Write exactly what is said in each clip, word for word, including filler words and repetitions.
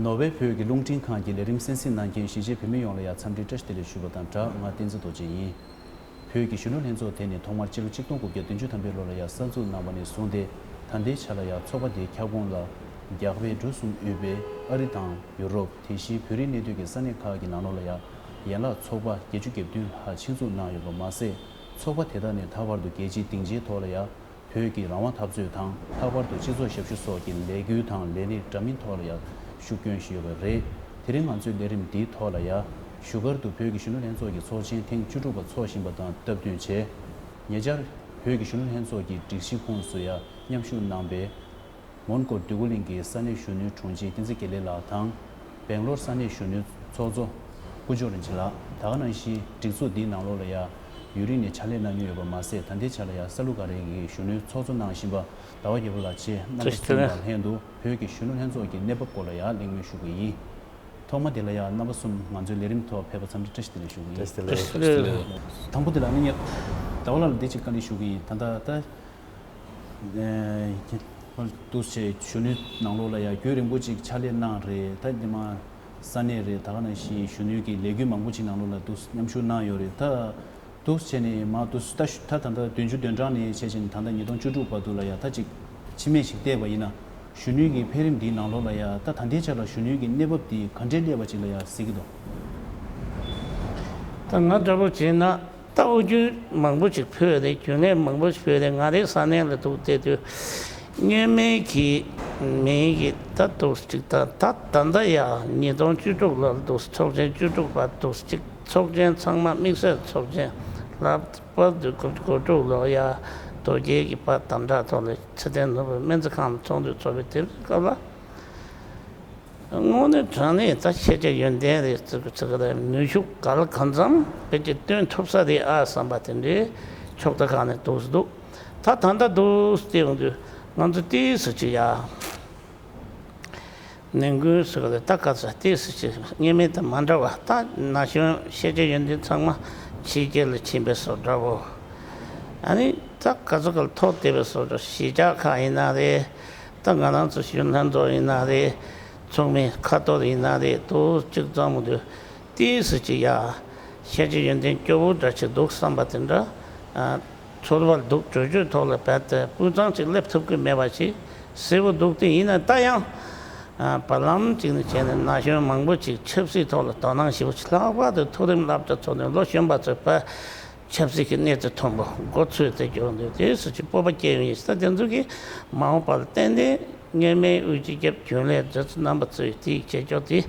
ནོར་ཝེ་བོད་ཀྱི་རླུང་འཕྲིན་ཁང་གི་ལས་རིམ་གསན་གཟིགས་གནང་མཁན་གཞིས་བྱེས་བོད་མི་ཡོངས་ལ་ཡང་འཚམས་འདྲི་བཀྲ་ཤིས་བདེ་ལེགས་ཞུ་བ་དང་སྦྲགས། ང་བསྟན་འཛིན་རྡོ་རྗེ་ཡིན། བོད་ཀྱི་གཞོན་ནུ་ལྷན་ཚོགས་དེ་ནི་ཐོག་མར་སྤྱི་ལོ་ཆིག་སྟོང་དགུ་བརྒྱ་བདུན་ཅུ་ཐམ་པའི་ལོ་ལ་ཡང་གསར་འཛུགས་གནང་བ་ནས་བཟུང་སྟེ། ད་ལྟའི་ཆ་ལ་ཡང་ཚོགས་པ་དེའི་ཁྱབ་ཁོངས་ལ་རྒྱ་བལ་འབྲུག་གསུམ་དབུས་པའི་ཨ་རི་དང་ཡུ་རོབ། དེ་བཞིན་བོད་རིགས་གནས་སྡོད་ཀྱི་ས་གནས་ཁག་གི་ནང་ལོགས་ལ་ཡང་ཡན་ལག་ཚོགས་པ་བརྒྱད་ཅུ་གྱ་བདུན་ལྷག་ཆེད་འཛུགས་གནང་ཡོད་པ་མ་ཟད། ཚོགས་པ་དེ་དག་ནས་ལྷག་པར་དུ་རྒྱལ་སྤྱིའི་སྡིངས་ཆའི་ཐོག་ལ་ཡང་བོད་ཀྱི་རང་དབང་འཐབ་རྩོད་དང་། ལྷག་པར་དུ་སྤྱི་ཚོགས་ཞབས་ཞུ་སོགས་ཀྱི་ལས་འགུལ་དང་ལས་རིགས་འདྲ་མིན་ཐོག་ལ་ཡང་ཤུགས་སྐྱོན་ཞུས་ཡོད་པ་རེད། དེ་རིང་ང་ཚོའི་ལས་རིམ་འདིའི་ཐོག་ལ་ཡང་བཞུགས་སྒར་དུ་བོད་ཀྱི་གཞོན་ནུ་ལྷན་ཚོགས་ཀྱི་ཚོགས་ཆེན་ཐེངས་བཅུ་དྲུག་པ་འཚོགས་བཞིན་པ་དང་སྟབས་བསྟུན་བྱས། ཉེ་ཆར་བོད་ཀྱི་གཞོན་ནུ་ལྷན་ཚོགས་ཀྱི་སྒྲིག་གཞི་ཁོངས་སུ་ཡང་མཉམ་ཞུགས་གནང་པའི་མོན་གྷོ་འདོད་རྒུ་གླིང་གི་ས་གནས་གཞོན་ནུའི་དྲུང་ཆེ་བསྟན་འཛིན་དགེ་ལེགས་ལགས་དང་། སྦེང་ལོར་ས་གནས་གཞོན་ནུའི་ཚོགས་གཙོ་དཀོན་མཆོག་རིན་ཆེན་ལགས། ད་ག་ནང་བཞིན་སྒྲིག་འཛུགས་འདིའི་ནང་ལོགས་ལ་ཡང་ཡུན་རིང་ནས་ཕྱག་ལས་གནང་མྱོང་ཡོད་པ་མ་ཟད། ད་ལྟའི་ཆ་ལ་ཡང་ས་ལུ་ག་རེ་གི་གཞོན་ནུའི་ཚོགས་གཙོ་གནང་བཞིན་པ་ཟླ་བ་རྒྱལ་པོ་ལགས་བཅས་རྣམ་པ་ཚོ་དང་ལྷན་དུ་བོད་ཀྱི་གཞོན་ནུ་ལྷན་ཚོགས་ཀྱི་གནས་བབ་སྐོར་ལ་ཡང་གླེང་མོལ་ཞུ་གི་ཡིན། ཐོག་མ་དེ་ལ་ཡང་རྣམ་པ་གསུམ་ང་ཚོའི་ལས་རིམ་ཐོག་ཕེབས་པ་འཚམས་འདྲི་བཀྲ་ཤིས་བདེ་ལེགས་ཞུ་གི་ཡིན། བཀྲ་ཤིས་བདེ་ལེགས། དང་པོ་དེ་ལ་ནི་ངས་ཟླ་བ་ལགས་ལ་འདི་གཅིག་བཀའ་འདྲི་ཞུ་གི་ཡིན། ད་ལྟ་ད། ཨེ། འདུག་སེ་གཞོན་ནུའི་ནང་ལོགས་ལ་ཡང་རྒྱུན་རིང་པོ་ཅིག་ཕྱག་ལས་གནང་རེད། ད་འདི་མ་ས་གནས་རེད། ད་ག་ནང་བཞིན་གཞོན་ནུའི་གི་ལས་འགུལ་མང་པོ་ཅིག་ནང་ལོགས་ལ་འདུག་མཉམ་ཞུགས་གནང་ཡོད་རེད། ད་འདུག་བྱས་ནས་མ་འདུག་ད་ད་ད་ལྟ་བདུན་ཅུ་དོན་གྲངས་ནས་བྱས་བྱས་ནས་ད་ལྟ་ཉིས་སྟོང་བཅུ་དྲུག་བར་དུ་ལ་ཡང་ད་ཅིག་ཕྱི་མིག་ཅིག་བལྟས་པ་ཡིན་ན། གཞོན་ནུའི་གི་འཕེལ་རིམ་འདིའི་ནང་ལོགས་ལ་ཡང་ད་ད་ལྟའི་ཆ་ལ་གཞོན་ནུའི་གི་གནས་བབ་འདི་ག་འདྲའི་སླེབས་པ་ཅིག་ལ་ཡང་གཟིགས་ཀྱི་འདུག་ད་ང་འདྲ་པོ་བྱས་ན། ད་ཨུ་རྒྱུན་མང་པོ་ཅིག་ཕུལ་རེད། རྒྱུན་ལས་མང་པོ་ཞིག་ཕུལ་རེད། ང་རའི་ས་གནས་ལ་འདུག་བསྡད་དུས། སྔོན་མའི་གི་མིང་གི་ད་འདུག་ཅིག་ད་ད་ད་ལྟ་ཡ་ཉིས་སྟོང་བཅུ་དྲུག་ལ་འདུག་ཚོགས་ཆེན་བཅུ་དྲུག་པ་འདུག་ཅིག་ཚོགས་ཆེན་ཚང་མ་དམིགས་བསལ་ཚོགས་ཆེན་ལྷག་པར་དུ་དགུ་བཅུ་གོ་དྲུག་ལོ་ཡ་རྡོ་རྗེ་གི་པར་དམ་དྲག་ཐོག་ལ་ཚེ་བརྟན་ནོར་བུ་སྨན་རྩིས་ཁང་ལ་ཚོགས་འདུ་ཚོགས་པའི་དེ་སྐབས་ལ། དངོས་གནས་དྲང་གནས་ད་ཤེས་བྱ་ཡོན་ཏན་རེད་ཟེར་གི་ཟེར་གི་རེད། ནུས་ཤུགས་ག་ལ་གང་འཚམ་བེད་སྤྱོད་བཏོན་ཐུབ་ས་རེད་ཨ་བསམ་པ་དེ་འདྲའི་ཕྱོགས་མཐའ་ཁག་ནས་འདུག་སེ་འདུག་ད་ད་ལྟ་འདུག་སེ་བལྟས་ཡོང་དུས་ང་ཚོ་ཏོག་ཙམ་ཅིག་ཡ་ནན་སྐུལ་ཟེར་གི་རེད། ད་ག་ཚོད་ཏོག་ཙམ་ཅིག་སྔོན་མ་དང་མ་འདྲ་བ། ད་ན་གཞོན་ཤེས་བྱ་ཡོན་ཏན་ཚང་མ་ཕྱི་རྒྱལ་ལ་ཕྱིན་པའི་བཟོ་འདྲ་བོ། ཨ་ནི་ད་ག་ཚོད་ག་ལ་ཐོག་བསྡད་པའི་བཟོ་འདྲ། གཞིས་ཆགས་ཁག་ཡིན་ན་རེད། ད་ང་རང་ཚོ་གཞོན་ལྷན་ཚོགས་ཡིན་ན་རེད། ཚོགས་མི་ཁ་ཐོར་ཡིན་ན་རེད། འདུག་གཅིག་ཙམ་དུ་ཏོག་ཙམ་ཅིག་ཡ་ཤེས་བྱ་ཡོན་ཏན་སྐྱོ་བོ་འདྲ་ཅིག་འདུག་བསམ་པ་དེ་འདྲ། ཨ། ཚོར་བ་འདུག་གྲོས་ཆོད་ཐོག་ལ་བད་དེ་སྤུས་གཙང་ཅིག་སླེབས་ཐུབ་ཀྱི་མེད་པ་ཞིག་གཟིགས་པོ་འདུག་དེ་ཡིན་ན་ད་ཡང་། ཨ། བར་ལམ་ཅིག་ནས་བྱས་ནས་ན་གཞོན་མང་པོ་ཅིག་ཆབ་སྲིད་ཐོག་ལ་དོ་སྣང་ཞེ་པོ་ཅིག་ལྷག་པར་དུ་མཐོ་རིམ་སློབ་གྲྭ་ཚོ་ནས་ལོ་གཞོན་པ་ཚོས་པ། ཆབ་སྲིད་ཀྱི་གནས་ཚུལ་མཐོན་པོ་མགོ་ཚོས་ཏེ་འགྱོ་འདུག་དེ་སུ་ཅིག་སྤོབས་པ་སྐྱེ་ཡོང་ཡིན་ཟེར། ད་དེ་ཚོ་གིས་མ་འོངས་པར་ཏན་ཏན་སྔོན་མའི་དབུས་སྤྱི་ཁྱབ་རྒྱུན་ལས་མཛད་གཙོ་རྣམ་པ་ཚོས་དེའི་བྱེད་ཕྱོགས་དེ་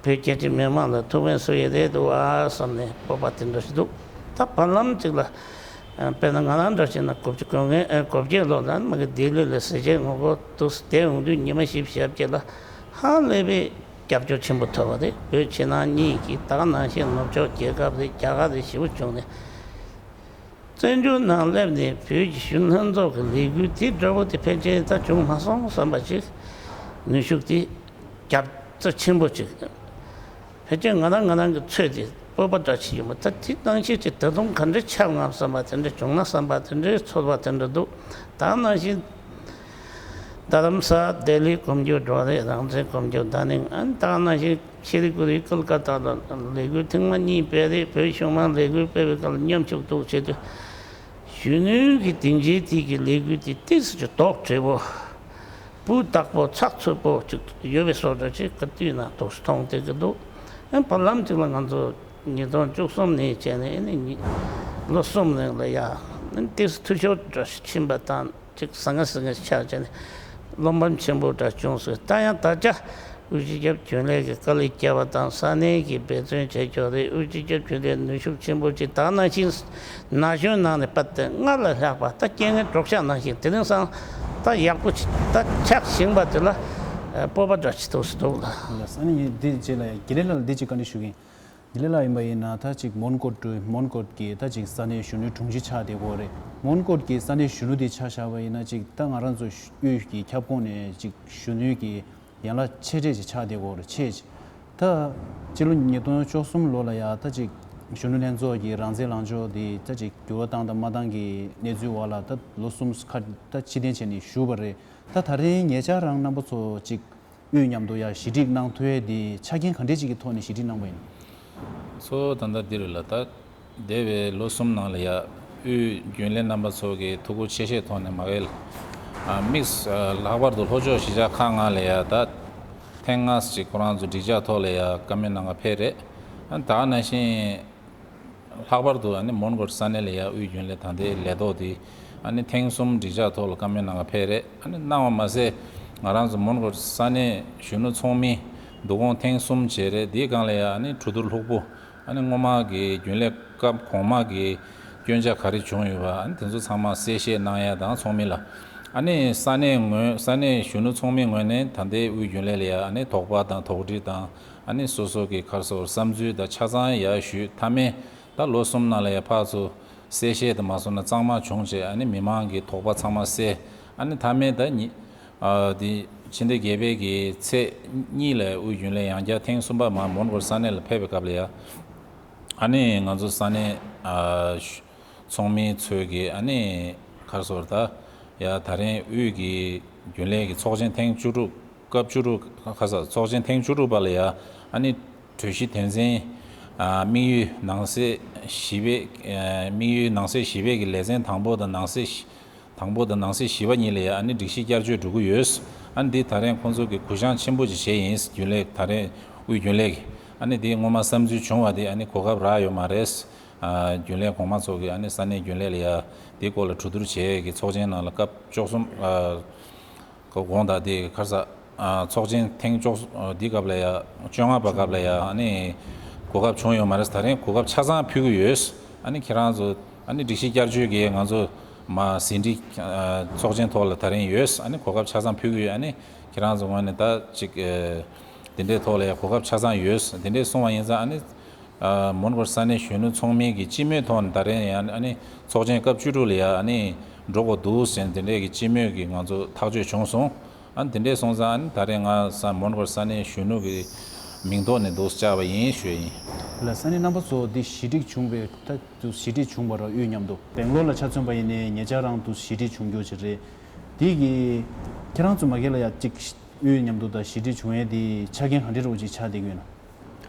བོད་རྒྱ་ཆེ་མི་མང་ལ་ཐུགས་ཕན་གསོས་ཡས་རེད་འདུག་ཨ་བསམ་ནས་སྤོབས་པ་དེ་འདྲ་ཞིག་འདུག་ད་བར་ལམ་ཅིག་ལ་དཔེར་ན་ང་རང་འདྲ་བྱས་ན་དགུ་བཅུ་གོ་ལྔ་ཨ་གོ་བརྒྱད་ལོ་ལ་མ་གི་ལྡི་ལི་ལ་ཟས་བཅད་ངོ་རྒོལ་དུ་བསྡད་འོང་དུས་ཉི་མ་བཞི་བཅུ་ཞེ་བརྒྱད་ལ་ཧ་ལས་པའི་རྒྱབ་སྐྱོར་ཆེན་པོ་ཐོབ་པ་རེད། བོད་ཕྱི་ནང་གཉིས་ཀྱི་ད་ག་ནང་བཞིན་ནུབ་ཕྱོགས་རྒྱལ་ཁབ་རེད། རྒྱ་གར་རེད། ཞེ་པོ་བྱུང་ནས་བཙན་བྱོལ་ནང་སླེབས་ནས་བོད་ཀྱི་གཞོན་ལྷན་ཚོགས་ཀྱི་ལས་འགུལ་དེ་འདྲ་བོ་དེ་ཕལ་ཆེར་ད་བྱུང་མ་སོང་བསམ་པ་ཞིག་ནུས་ཤུགས་དེ་རྒྱབ་རྩ་ཆེན་པོ་ཅིག་ཕལ་ཆེར་ང་རང་ང་རང་གི་ཚོད་དེ་སྤོབས་པ་འདྲ་ཞིག་ཡོད་མ། ད་དེ་ནང་བཞིན་ཅིག་ད་དུང་ག་འདྲ་ཆགས་ངམ་བསམ་པ་དེ་འདྲ་བྱུང་ན་བསམ་པ་དེ་འདྲའི་ཚོར་བ་དེ་འདྲ་འདུག་ད་ནང་བཞིན། རྡ་རམ་ས་ལྡི་ལི་གོམ་བགྲོད་འགྲོ་རེད། རང་བཙན་གོམ་བགྲོད་ད་ནིང་ཨན་ད་ནང་བཞིན་ཤི་ལི་གུ་རི་ཀོལ་ཀ་ཏ་ལ་ལས་འགུལ་ཐེངས་མ་གཉིས་སྤེལ་རེད། བོད་གཞུང་མང་ལས་འགུལ་སྤེལ་བའི་སྐབས་ལ་མཉམ་ཞུགས་འདུག་བྱེད་དུས། གཞོན་ནུའི་གི་སྡིངས་ཆའི་ཐད་ཀྱི་ལས་འགུལ་དེ་ཏོག་ཙམ་ཅིག་རྡོག་བྲེ་བོ། སྤུས་དག་པོ་ཚགས་ཚུད་པོ་ཅིག་ཡོད་པའི་བཟོ་འདྲ་ཅིག་ག་དུས་ན་ཏོག་ཙམ་མཐོང་བསྡད་ཀྱི་འདུག་ཨན་བར་ལམ་ཅིག་ལ་ང་ཚོ་ཉིས་སྟོང་བཅུ་གསུམ་ནས་བྱས་ནས་ཨ་ནི་ཉི་ལོ་གསུམ་རིང་ལ་ཡ་ཨན་ཏོག་ཙམ་འཐུས་ཤོར་འདྲ་ཞིག་ཕྱིན་པ་དང་། ཅིག་ཟང་ངེ་ཟིང་ངེ་ཆགས་བྱས་ནས་བློ་ཕམ་ཆེན་པོ་འདྲ་བྱུང་སོང་། ད་ཡང་ད་ཆ་དབུས་སྤྱི་ཁྱབ་རྒྱུན་ལས་ཀྱིས་དཀའ་ལས་བརྒྱབ་པ་དང་ས་གནས་ཀྱིས་འབད་བརྩོན་བྱས་ཀྱོག་རེད། དབུས་སྤྱི་ཁྱབ་རྒྱུན་ལས་ནུས་ཤུགས་ཆེན་པོ་ཅིག་ད་ནང་བཞིན་ན་གཞོན་ནང་ནས་པ་དེ་སྔར་ལས་ལྷག་པ་ད་རྐྱེན་ངན་གྲོགས་ཤག་ནང་བཞིན་དེ་རིང་སང་ད་ཡག་པོ་ཅིག་ད་ཆགས་བཞིན་པ་དེ་ལ་སྤོབས་པ་འདྲ་ཅིག་ཐོགས་སུ་འདུག་ལ། ལགས་སོ། ཨ་ནི་འདི་རྗེས་ལ་ཡང་དགེ་ལེགས་ལགས་ལ་འདི་ཅིག་བཀའ་འདྲི་ཞུ་གི་ཡིན། དེ་ལས་ལ་ཡིན་པ་ཡིན་ན་ད་ཅིག་མོན་གྷོ་ཀྲུའུ་མོན་གྷོ་གི་ད་ཅིག་ས་གནས་གཞོན་ནུའི་དྲུང་ཆེ་ཆགས་བསྡད་ཀྱི་ཡོད་རེད། མོན་གྷོ་གི་ས་གནས་གཞོན་ནུ་དེ་ཆ་བཞག་པ་ཡིན་ན་ཅིག་ད་ང་རང་ཚོ་དབུས་ཀྱི་ཁྱབ་ཁོངས་ནས་ཅིག་གཞོན་ནུའི་གི་ཡན་ལག་ཆེ་གྲས་ཅིག་ཆགས་བསྡད་ཀྱི་ཡོད་རེད། ཆེ་ཅིག་ད་སྤྱི་ལོ་ཉིས་སྟོང་བཅུ་གསུམ་ལོ་ལ་ཡ་ད་ཅིག་གཞོན་ནུ་ལྷན་ཚོགས་ཀྱི་རང་བཙན་ལངས་ཕྱོགས་དེ་ད་ཅིག་འགྱུར་བ་བཏང་དང་མ་བཏང་གི་གནས་ཚུལ་འོག་ལ་ད་ལོ་གསུམ་ཁ་ད་ཕྱིར་འཐེན་བྱས་ནས་བཞུགས་པ་རེད། ད་ད་རེས་ཉེ་ཆར་རང་རྣམ་པ་ཚོ་ཅིག་ དབུས་མཉམ་དུ་ཡ་ཞི་འགྲིག་གནང་ཐུབ་ཡས་དེ་ཆ་རྐྱེན་ག་འདྲས་ཅིག་གི་ཐོག་ནས་ཞི་འགྲིག་གནང་པ་ཡིན་ན། གཙོ་བོ་ད་ལྟ་འདི་རེད་ལ། ད་འདས་པའི་ལོ་གསུམ་ནང་ལ་ཡ་དབུས་རྒྱུན་ལས་རྣམ་པ་ཚོ་གི་ཐུགས་ཁུར་ཆེ་བཞེས་ཐོག་ནས་མ་གི་ལ་དམིགས། ལྷག་པར་དུ་ལྷོ་ཕྱོགས་གཞིས་ཆགས་ཁག་ལྔ་ལ་ཡ་ད་ཐེངས་ལྔ་ཅིག་ཁོ་རང་ཚོ་འགྲིག་འཇགས་ཐོག་ལ་ཡ་བཀའ་མོལ་གནང་ག་ཕེབས་རེད། ད་ག་ནང་བཞིན། ལྷག་པར་དུ་ཨ་ནི་མོན་གྷོ་ས་གནས་ལ་ཡ་དབུས་རྒྱུན་ལས་ད་ལྟའི་ལས་ཐོག་དེ་ཨ་ནི་ཐེངས་གསུམ་འགྲིག་འཇགས་ཐོག་ལ་བཀའ་མོལ་གནང་ག་ཕེབས་རེད། ཨ་ནི་གནང་བ་མ་ཟད། ང་རང་ཚོ་མོན་གྷོ་ས་གནས་གཞོན་ནུ་ཚོགས་མི་བསྡུ་སྐོང་ཐེངས་གསུམ་བྱས་རེད། དེའི་སྒང་ལ་ཡ་ཨ་ནི་གྲོས་བསྡུར་ལྷུག་པོ། ཨ་ནི་སྔོན་མ་གི་རྒྱུན་ལས་སྐབས་གོང་མ་གི་སྐྱོན་ཆ་ག་རེ་བྱུང་ཡོད་པ། ཨ་ནི་དེ་ཚོ་ཚང་མ་གསལ་བཤད་གནང་ཡ་དང་། ཚོགས་མི་ལ་ཨ་ནི་ས་གནས་ངོས་ས་གནས་གཞོན་ནུ་ཚོགས་མི་ངོས་ནས་ད་ལྟའི་དབུས་རྒྱུན་ལས་ལ་ཡ་ཨ་ནི་དོགས་པ་དང་དོགས་འདྲི་དང་། ཨ་ནི་སོ་སོ་གི་ག་རེ་ཟེར་བསམ་ཚུལ་དང་ཆ་ཚང་ཡར་ཞུས། མཐའ་མའི་ད་ལོ་གསུམ་ནང་ལ་ཡ་ཕར་ཚུར་གསལ་བཤད་དུ་མ་སོང་ན་གཙང་མ་བྱུང་བྱས། ཨ་ནི་མི་མང་གི་དོགས་པ་ཚང་མ་བསལ། ཨ་ནི་མཐའ་མའི་ད་ཉི་ཨ་འདི་ཕྱི་ཟླ་བརྒྱད་པའི་གི་ཚེས་གཉིས་ལ་དབུས་རྒྱུན་ལས་ཡང་བསྐྱར་ཐེངས་གསུམ་པ་མར་མོན་གྷོ་ས་གནས་ལ་ཕེབས་པའི་སྐབས་ལ་ཡ། ཨ་ནི་ང་ཚོ་ས་གནས་ཨ་ཚོགས་མི་ཚོས་གི་ཨ་ནི་ག་རེ་ཟེར་ད་ཡ་ད་རིང་དབུས་ཀྱི་རྒྱུན་ལས་ཀྱི་ཚོགས་ཆེན་ཐེངས་བཅུ་དྲུག་སྐབས་བཅུ་དྲུག་ཁ་ས་ཚོགས་ཆེན་ཐེངས་བཅུ་དྲུག་པ་ལ་ཡ་ཨ་ནི་གྲོས་གཞི་དོན་ཚན་ཨ་དམིགས་ཡུལ་ནང་གསེས་བཞི་པའི་ཨ་དམིགས་ཡུལ་ནང་གསེས་བཞི་པའི་གི་ལེ་ཚན་དང་པོ་དང་ནང་གསེས་བཞི་དང་པོ་དང་ནང་གསེས་བཞི་པ་གཉིས་ལ་ཡ་ཨ་ནི་སྒྲིག་གཞི་བསྐྱར་བཅོས་འགྲོ་གི་ཡོད། ཨ་ནི་འདི་ད་རིང་ཁོང་ཚོ་གི་གུ་བཤངས་ཆེན་པོ་ཅིག་བྱས་ཡིན། རྒྱུན་ལས་ད་རིང་དབུས་རྒྱུན་ལས་ཀྱི་ཨ་ནི་འདི་སྔོན་མ་བསམ་ཚུལ་བྱུང་བ་དེ་ཨ་ནི་གོ་སྐབས་རག་ཡོད་མ་རེད། ཨ་རྒྱུན་ལས་གོང་མ་ཚོ་གི་ཨ་ནི་ས་གནས་རྒྱུན་ལས་ལ་ཡ་དེ་སྐོར་ལ་གྲོས་བསྡུར་བྱེད་ཀྱི་ཚོགས་ཆེན་ནང་ལ་སྐབས་བཅུ་གསུམ་ཨ་གོང་དང་དེ་ག་རེ་ཟེར་ཨ་ཚོགས་ཆེན་ཐེངས་བཅུ་གསུམ་ཨ་དེ་སྐབས་ལ་ཡ་བཅོ་ལྔ་པ་སྐབས་ལ་ཡ་ཨ་ནི་གོ་སྐབས་བྱུང་ཡོད་མ་རེད། ད་རིང་གོ་སྐབས་ཆ་ཚང་ཕུལ་གྱི་ཡོད། ཨ་ནི་ཁྱེད་རང་ཚོ་ཨ་ནི་སྒྲིག་གཞི་བསྐྱར་བཅོས་ཀྱི་ང་ཚོ་མ་ཟིན་བྲིས་ཨ་ཚོགས་ཆེན་ཐོག་ལ་ད་རིང་ཡོད། ཨ་ནི་གོ་སྐབས་ཆ་ཚང་ཕུལ་གྱི་ཡོད། ཨ་ནི་ཁྱེད་རང་ཚོ་ངོས་ནས་ད་ཅིག་ཨ་དེ་འདྲའི་ཐོག་ལ་ཡ་གོ་སྐབས་ཆ་ཚང་ཡོད། དེ་འདྲའི་གསུངས་པ་ཡིན་ཙང་ཨ་ནི། ཨ་མོན་གྷོ་ས་གནས་གཞོན་ནུ་ཚོགས་མི་གི་སྤྱི་མོས་ཐོག་ནས་ད་རིང་ཡང་ཨ་ནི་ཚོགས་ཆེན་སྐབས་བཅུ་དྲུག་ལ་ཡ་ཨ་ནི་འགྲོ་དགོས་འདུག་ཟེར་དེ་འདྲའི་གི་སྤྱི་མོས་ཀྱི་ང་ཚོ་ཐག་གཅོད་བྱུང་སོང་། ཨ་ནི་དེ་འདྲའི་སོང་ཙང་ཨ་ནི་ད་རིང་ང་ས་མོན་གྷོ་ས་གནས་གཞོན་ནུ་གི་མིང་ཐོག་ནས་འདུག་བཅར་བ་ཡིན་ཞུ་ཡ་ཡིན། ལ་ས་གནས་རྣམ་པ་ཚོ་འདི་ཞི་འགྲིག་བྱུང་བའི་ད་དུ་ཞི་འགྲིག་བྱུང་བ་ར་དབུས་མཉམ་དུ་སྦེང་ལོར་ལ་ཆ་མཚོན་པ་ཡིན་ནའི་ཉེ་ཆར་རང་དུ་ཞི་འགྲིག་བྱུང་རྒྱུ་ཅིག་རེད། དེ་གི་ཁྱེད་རང་ཚོ་མ་གི་ལ་ཡ་གཅིག་དབུས་མཉམ་དུ་ད་ཞི་འགྲིག་བྱུང་ཡས་དེ་ཆ་རྐྱེན་ག་འདྲ་རུ་ཅིག་ཆགས་བསྡད་ཀྱི་ཡོད་ན།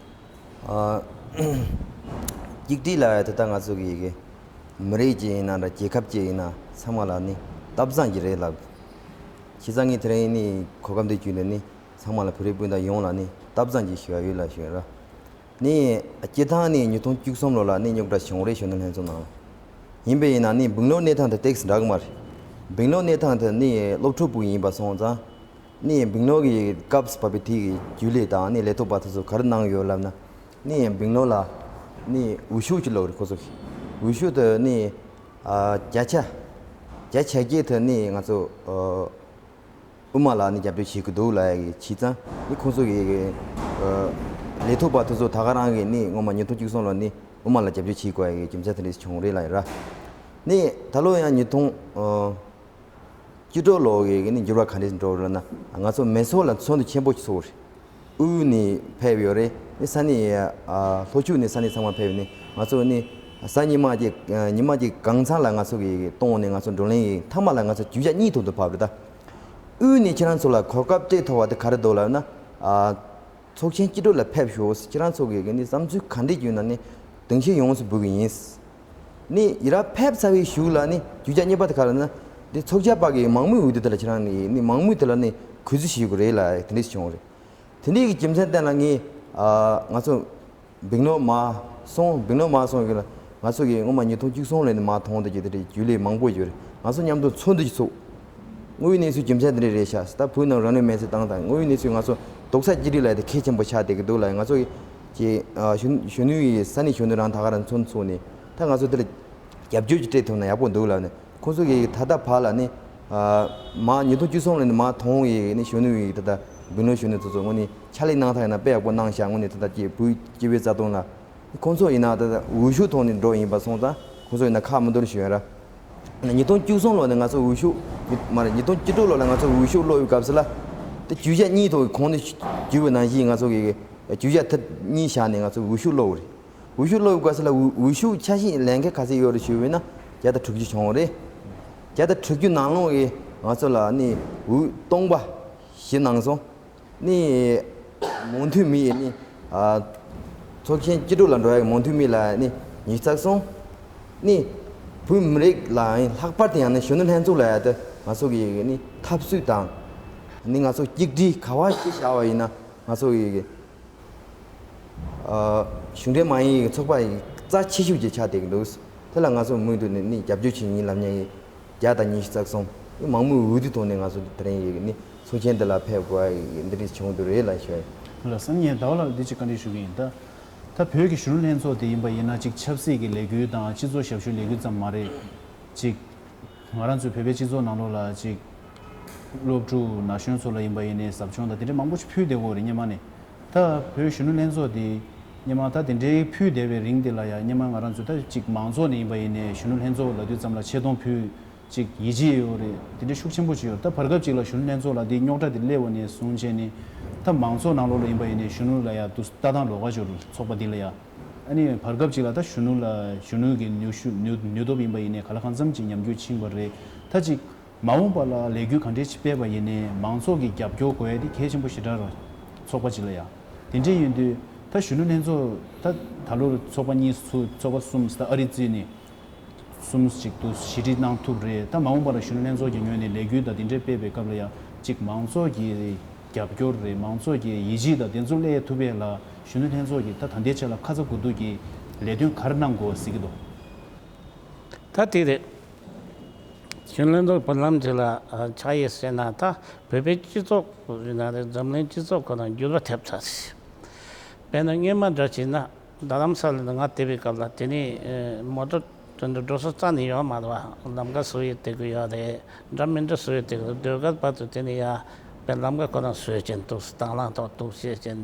ཨ་གཅིག་སྒྲིལ་ལ་ད་ལྟ་ང་ཚོ་གི་གི་མི་རིགས་ཅིག་ཡིན་ན་འདྲ། རྒྱལ་ཁབ་ཅིག་ཡིན་ན་ཚང་མ་ལ་ནི་སྟབས་བཟང་གི་རེད་ལབ། བྱས་ཙང་ངས་དེ་རིང་ནི་གོ་སྐབས་འདི་བརྒྱུད་ནས་ནི་ཚང་མ་ལ་བོད་རིགས་སྤུན་ཟླ་ཡོངས་ལ་ནི་སྟབས་བཟང་གི་ཞུ་བ་ཡོད་ལ་ཞུ་ཡ་ར། ནི་སྤྱིར་བཏང་ནི་ཉིས་སྟོང་བཅུ་གསུམ་ལོ་ལ་ནི་རྙོག་དྲ་བྱུང་རེད། གཞོན་ནུ་ལྷན་ཚོགས་ནང་ཡིན་པས་ཡིན་ན་ནི་སྦིང་ལོར་གནས་སྟངས་དེ་ཏོག་ཙམ་འདྲ་གི་མ་རེད། སྦིང་ལོར་གནས་སྟངས་དེ་ནི་སློབ་ཕྲུག་པོ་ཡིན་པ་སོང་ཙང་། ནི་སྦིང་ལོར་གྱི་སྐབས་སུ་བབས་པའི་དེ་གི་རྒྱུན་ལས་དང་ནི་ལས་ཐོག་པ་དེ་ཚོ་ག་རེ་གནང་ཡོད་ལབ་ན། ནི་སྦིང་ལོར་ལ་ནི་འོས་ཤོག་ཅིག་སློག་རེད་ཁོ་ཚོ་གི། འོས་ཤོག་དེ་ནི་ཨ་བརྒྱ་ཆ་བརྒྱ་ཆ་བརྒྱད་དེ་ནི་ང་ཚོ་ཨ་དབུ་མ་ལ་ནི་རྒྱབ་སྐྱོར་བྱེད་ཀྱི་འདུག་ལབ་ཡ་གི་བྱས་ཙང་ནི་ཁོ་ཚོ་གི་ཨ་ལས་ཐོག་པ་དེ་ཚོ་ད་ག་རང་གི་ནི་སྔོན་མ་ཉིས་སྟོང་བཅུ་གསུམ་ལོ་ནི་དབུ་མ་ལ་རྒྱབ་སྐྱོར་བྱེད་དགོས་ཡ་གི་རྒྱུ་མཚན་དེ་འདྲ་བྱུང་རེད་ལབ་ཡ་ར། ནི་ད་ལོ་ཡང་ཉིས་སྟོང་ཨ་བཅུ་དྲུག་ལོ་གི་ནི་འགྱུར་བ་ག་འདྲས་འགྲོ་རེད་ན། ང་ཚོ་མི་ཚོ་ལ་ཚོགས་འདུ་ཆེན་པོ་ཞིག་ཚོགས་རེད། དབུས་ནས་ཕེབས་ཡོད་རེད། ནི་ས་གནས་ཨ་ལྷོ་ཕྱོགས་ནས་ས་གནས་ཚང་མ་ཕེབས་ནས་ང་ཚོ་ནི་གཟའ་ཉི་མ་གི་ཉི་མ་གི་གང་ཚང་ལ་ང་ཚོ་གི་གཏོང་ནས་ང་ཚོ་བགྲོ་གླེང་གི་མཐའ་མ་ལ་ང་ཚོ་གྱོད་རྒྱག་གཉིས་ཐོག་ཏུ་བབས་རེད་ད། དབུས་ནས་ཁྱེད་རང་ཚོ་ལ་གོ་སྐབས་སྤྲད་ཐུབ་པ་དེ་ག་རེ་འདུག་ལབ་ན། ཨ་ཚོགས་ཆེན་བཅུ་དྲུག་ལ་ཕེབས་ཤོག་ཁྱེད་རང་ཚོ་གི་ནི་བསམ་ཚུལ་ག་འདྲས་བརྗོད་ན་ནི་གདེང་ཆེན་ཡོངས་སུ་འབུལ་གི་ཡིན། ནི་ཡི་ར་ཕེབས་ཚར་བའི་གཞུག་ལ་ནི་གྱོད་རྒྱག་གཉིས་པ་དེ་ག་ལ་ན། འདི་ཚོགས་བཅར་པ་གི་མང་མོས་འོས་བསྡུ་དེ་ལ་ཁྱེད་རང་ནི་ནི་མང་མོས་དེ་ལ་ནི་གུས་བརྩི་ཞུ་དགོས་རེད་ལ་དེ་འདྲས་བྱུང་རེད། དེ་འདྲས་ཀྱི་རྒྱུ་མཚན་བསྟན་ལ་ངས་ཨ་ང་ཚོ་སྦིང་ལོར་མར་སོང་། སྦིང་ལོར་མར་སོང་གི་ལ་ང་ཚོ་གི་སྔོན་མ་ཉིས་སྟོང་བཅུ་གསུམ་ལོ་ནས་མར་མཐོང་དེ་གི་དེ་འདྲས་རྒྱུན་ལས་མང་པོ་ཡོད་རེད། ང་ཚོ་མཉམ་དུ་ཚོགས་འདུ་ཞིག་ཚུགས། དངོས་ཡོད་གནས་ཚུལ་རྒྱུ་མཚན་དེ་འདྲས་རེད་ཤག་ད་བོད་ནང་རང་ལུས་མེར་སྲེག་བཏང་དང་དངོས་ཡོད་གནས་ཚུལ་ང་ཚོ་རྡོག་རྩ་གཅིག་སྒྲིལ་ལ་དེ་གལ་ཆེན་པོ་ཆགས་བསྡད་ཀྱི་འདུག་ལ་ང་ཚོ་གི་ཅེས་ཨ་གཞོན་གཞོན་ནུའི་ས་གནས་གཞོན་ནུ་རང་ད་ག་རང་ཚོགས་འདུ་ཚུགས་ནས་ད་ང་ཚོ་དེ་ལ་རྒྱབ་སྐྱོར་ཅིག་སྤྲད་ཐུབ་ན་ཡག་པོ་འདུག་ལབ་ནས་ཁོང་ཚོ་གིས་ད་ལྟ་བར་ལ་ནི་ཨ་མར་ཉིས་སྟོང་བཅུ་གསུམ་ལོ་ནས་མར་མཐོང་ཡས་ནི་གཞོན་ནུ་ཡི་ད་ལྟ་སྦིང་ལོར་གཞོན་ནུ་ཚོ་ཚོ་དངོས་གནས་ཕྱག་ལས་གནང་ཐག་ཡིན་ན་དཔེ་ཡག་པོ་གནང་ཤག་དངོས་གནས་ད་ལྟ་ཀྱི་བོད་སྤྱི་པའི་རྩ་དོན་ལ་ཁོང་ཚོ་ཡིན་ན་ད་ལྟ་འོས་ཤོག་ཐོག་ནས་འགྲོ་ཡིན་པ་སོང་ཙང་ཁོང་ཚོ་ཡིན་ན་ཁག་མི་འདུག་ཞུ་ཡ་ར། ཉིས་སྟོང་བཅུ་གསུམ་ལོ་ནས་ང་ཚོ་འོས་ཤོག་མ་རེད། ཉིས་སྟོང་བཅུ་དྲུག་ལོ་ལ་ང་ཚོ་འོས་ཤོག་སློག་ཡོད་སྐབས་སུ་ལ་དེ་གྱོད་རྒྱག་གཉིས་ཐོག་གི་གོང་ནས་གྱོད་པའི་ནང་བཞིན་ང་ཚོ་གི་གྱོད་རྒྱག་ཐེངས་གཉིས་བཞག་ནས་ང་ཚོ་འོས་ཤོག་སློག་རེད། འོས་ཤོག་སློག་པའི་སྐབས་སུ་ལ་འོས་འོས་ཤོག་ཆ་ཤས་ལེན་མཁན་ག་ཚད་ཡོད་རེད་ཞུས་པ་ཡིན་ན་བརྒྱ་དང་དྲུག་ཅུ་བྱུང་བ་རེད། བརྒྱ་དང་དྲུག་ཅུ་ནང་ལོགས་ཀྱི་ང་ཚོ་ལ་ནི་འོས་སྟོང་པ་བཞི་གནང་སོང་། ནི་མོས་མཐུན་མི་ཡིས་ནི་ཨ་ཚོགས་ཆེན་སྤྱི་སྒྲོག་ལ་འགྲོ་ཡག་མོས་མཐུན་མི་ལ་ནི་ཉི་ཤུ་རྩ་གསུམ། ནི་བོད་མི་རིགས་ལ་ལྷག་པར་དུ་ཡང་ནི་གཞོན་ནུ་ལྷན་ཚོགས་ལ་ཡ་དེ་ང་ཚོ་གི་ནི་འཐབ་རྩོད་དང་། ནི་ང་ཚོ་གཅིག་སྒྲིལ་ག་བ་ཞིག་བྱ་བ་ཡིན་ན་ང་ཚོ་གི་ཨ་གཞུང་འབྲེལ་མ་ཡིན་ཚོགས་པ་ཡི་རྩ་ཆེ་ཤོས་ཅིག་ཆགས་བསྡད་ཀྱི་འདུག་དེ་ལ་ང་ཚོ་མུ་མཐུད་ནས་ནི་རྒྱབ་སྐྱོར་བྱེད་ཀྱི་ཡིན་ལབ་མཁན་གྱི་བརྒྱ་དང་ཉི་ཤུ་རྩ་གསུམ། ནི་མང་མོས་འོས་བསྡུ་ཐོག་ནས་ང་ཚོ་དེ་རིང་ཡི་ནི་ཚོགས་ཆེན་འདི་ལ་ཕེབས་དགོས་ཡི་འདི་འདྲ་བྱུང་འདུག་རེད་ལབ་ཞུ་ཡ་ཡིན། ལགས་སོ། ངས་ཟླ་བ་ལགས་ལ་འདི་གཅིག་བཀའ་འདྲི་ཞུ་གི་ཡིན། ད་ད་བོད་ཀྱི་གཞོན་ནུ་ལྷན་ཚོགས་དེ་ཡིན་པ་ཡིན་ན་གཅིག་ཆབ་སྲིད་ཀྱི་ལས་འགུལ་དང་སྤྱི་ཚོགས་ཞབས་ཞུའི་ལས་འགུལ་ཙམ་མ་རེད། གཅིག་ང་རང་ཚོའི་བོད་པའི་སྤྱི་ཚོགས་ནང་ལོགས་ལ་གཅིག་སློབ་ཕྲུག་ན་གཞོན་ཚོ་ལ་ཡིན་པ་ཡིན་ནའི་ཟབ་སྦྱོང་དང་དེ་འདྲ་མང་པོ་ཞིག་ཕུལ་བསྡད་ཡོད་རེད་སྔོན་མ་ནས། ད་བོད་གཞོན་ནུ་ལྷན་ཚོགས་འདི་སྔོན་མ་ད་དེ་འདྲའི་ཕུལ་བསྡད་པའི་རིང་དེ་ལ་ཡང་སྔོན་མ་ང་རང་ཚོ་ད་གཅིག་མང་ཚོགས་ནས་ཡིན་པ་ཡིན་ནའི་གཞོན་ནུ་ལྷན་ཚོགས་ལབ་དུས་ཙམ་ལ་ཆེ་མཐོང་ཕུལ་གཅིག་ཡིད་ཆེས་ཡོད་རེད། དེ་འདྲ་ཤུགས་ཆེན་པོ་ཅིག་ཡོད། ད་བར་སྐབས་ཅིག་ལ་གཞོན་ནུ་ལྷན་ཚོགས་ལ་འདི་རྙོག་དྲ་དེ་སླེབས་པ་ནས་བཟུང་བྱས་ནས་ད་མང་ཚོགས་ནང་ལོགས་ལ་ཡིན་པ་ཡིན་ནའི་གཞོན་ནུ་ལ་ཡང་དུ་ལྟ་སྟངས་ལོགས་ཀ་ཅིག་ཡོད་རེད། ཚོགས་པ་འདི་ལ་ཡང་། ཨ་ནི་བར་སྐབས་ཅིག་ལ་ད་གཞོན་ནུ་ལ་གཞོན་ནུ་གི་ནུས་ཤུགས་ནུས་ནུས་སྟོབས་ཡིན་པ་ཡིན་ནའི་ག་ལ་གང་འཚམ་ཅིག་ཉམས་རྒུད་ཕྱིན་པ་རེད། ད་ཅིག་མ་འོངས་པ་ལ་ལས་འགུལ་ག་འདྲས་ཅིག་སྤེལ་བ་ཡིན་ནའི་མང་ཚོགས་ཀྱི་རྒྱབ་སྐྱོར་དགོས་ཡ་དེ་གལ་ཆེན་པོ་ཞེ་དྲག་རེད། ཚོགས་པ་ཅིག་ལ་ཡང་། དེ་འདྲས་ཡིན་དུས་ད་གཞོན་ནུ་ལྷན་ཚོགས་ད་ད་ལོར་ཚོགས་པ་གཉིས་ཚུགས་ཚོགས་པ་གསུམ་ད་ཨ་རི་བརྩིས་ནས་གསུམ་ཅིག་ཏུ་ཞི་འགྲིག་གནང་ཐུབ་རེད། ད་མ་འོངས་པ་ལ་གཞོན་ནུ་ལྷན་ཚོགས་ཀྱི་ངོས་ནས་ལས་འགུལ་ད་དེ་འདྲས་སྤེལ་བའི་སྐབས་ལ་ཡང་ཅིག་མང་ཚོགས་ཀྱི་རྒྱབ་སྐྱོར་རེད། མང་ཚོགས་ཀྱི་ཡིད་ཆེས་དང་དེ་ཚོ་སླེབས་ཐུབ་པའི་ལ་གཞོན་ནུ་ལྷན་ཚོགས་ཀྱིས་ད་ད་ལྟའི་ཆ་ལ་ཁ་ཚ་དགོས་གཏུགས་ཀྱི་ལས་དོན་ག་རེ་གནང་དགོས་ཟེར་གྱི་འདུག་ད་དེ་རེད། གཞོན་ལྷན་ཚོགས་བར་ལམ་ཅིག་ལ་ཨ་ཆགས་ཡོད་ཟེར་ན་ད་བོད་པའི་སྤྱི་ཚོགས་ཡིན་ན་རེད། འཛམ་གླིང་སྤྱི་ཚོགས་ཁོ་ན་འགྱུར་བ་ཐེབས་ཚར་ཟིན། དཔེར་ན་སྔོན་མ་འདྲ་བྱས་ན་རྡ་རམ་ས་ལ་ང་བསྡད་པའི་སྐབས་ལ་དེ་ནི་ཨེ་མོ་ཊ་དེ་འདྲ་འགྲོ་ས་རྩ་ནས་ཡོད་མ་རེད་བ། ལམ་ཁ་བཟོ་ཡི་བསྡད་ཀྱི་ཡོད་རེད། འདྲ་མི་འདྲ་བཟོ་ཡི་བསྡད་ཀྱི་རེད། ཟློས་གར་བར་དུ་དེ་ནི་ཡ་དཔེ་ལམ་ཁ་ཁོ་ན་བཟོས་ཅན་འདུག་དང་བླངས་ཐོག་གཏུགས་བྱས་ཅན་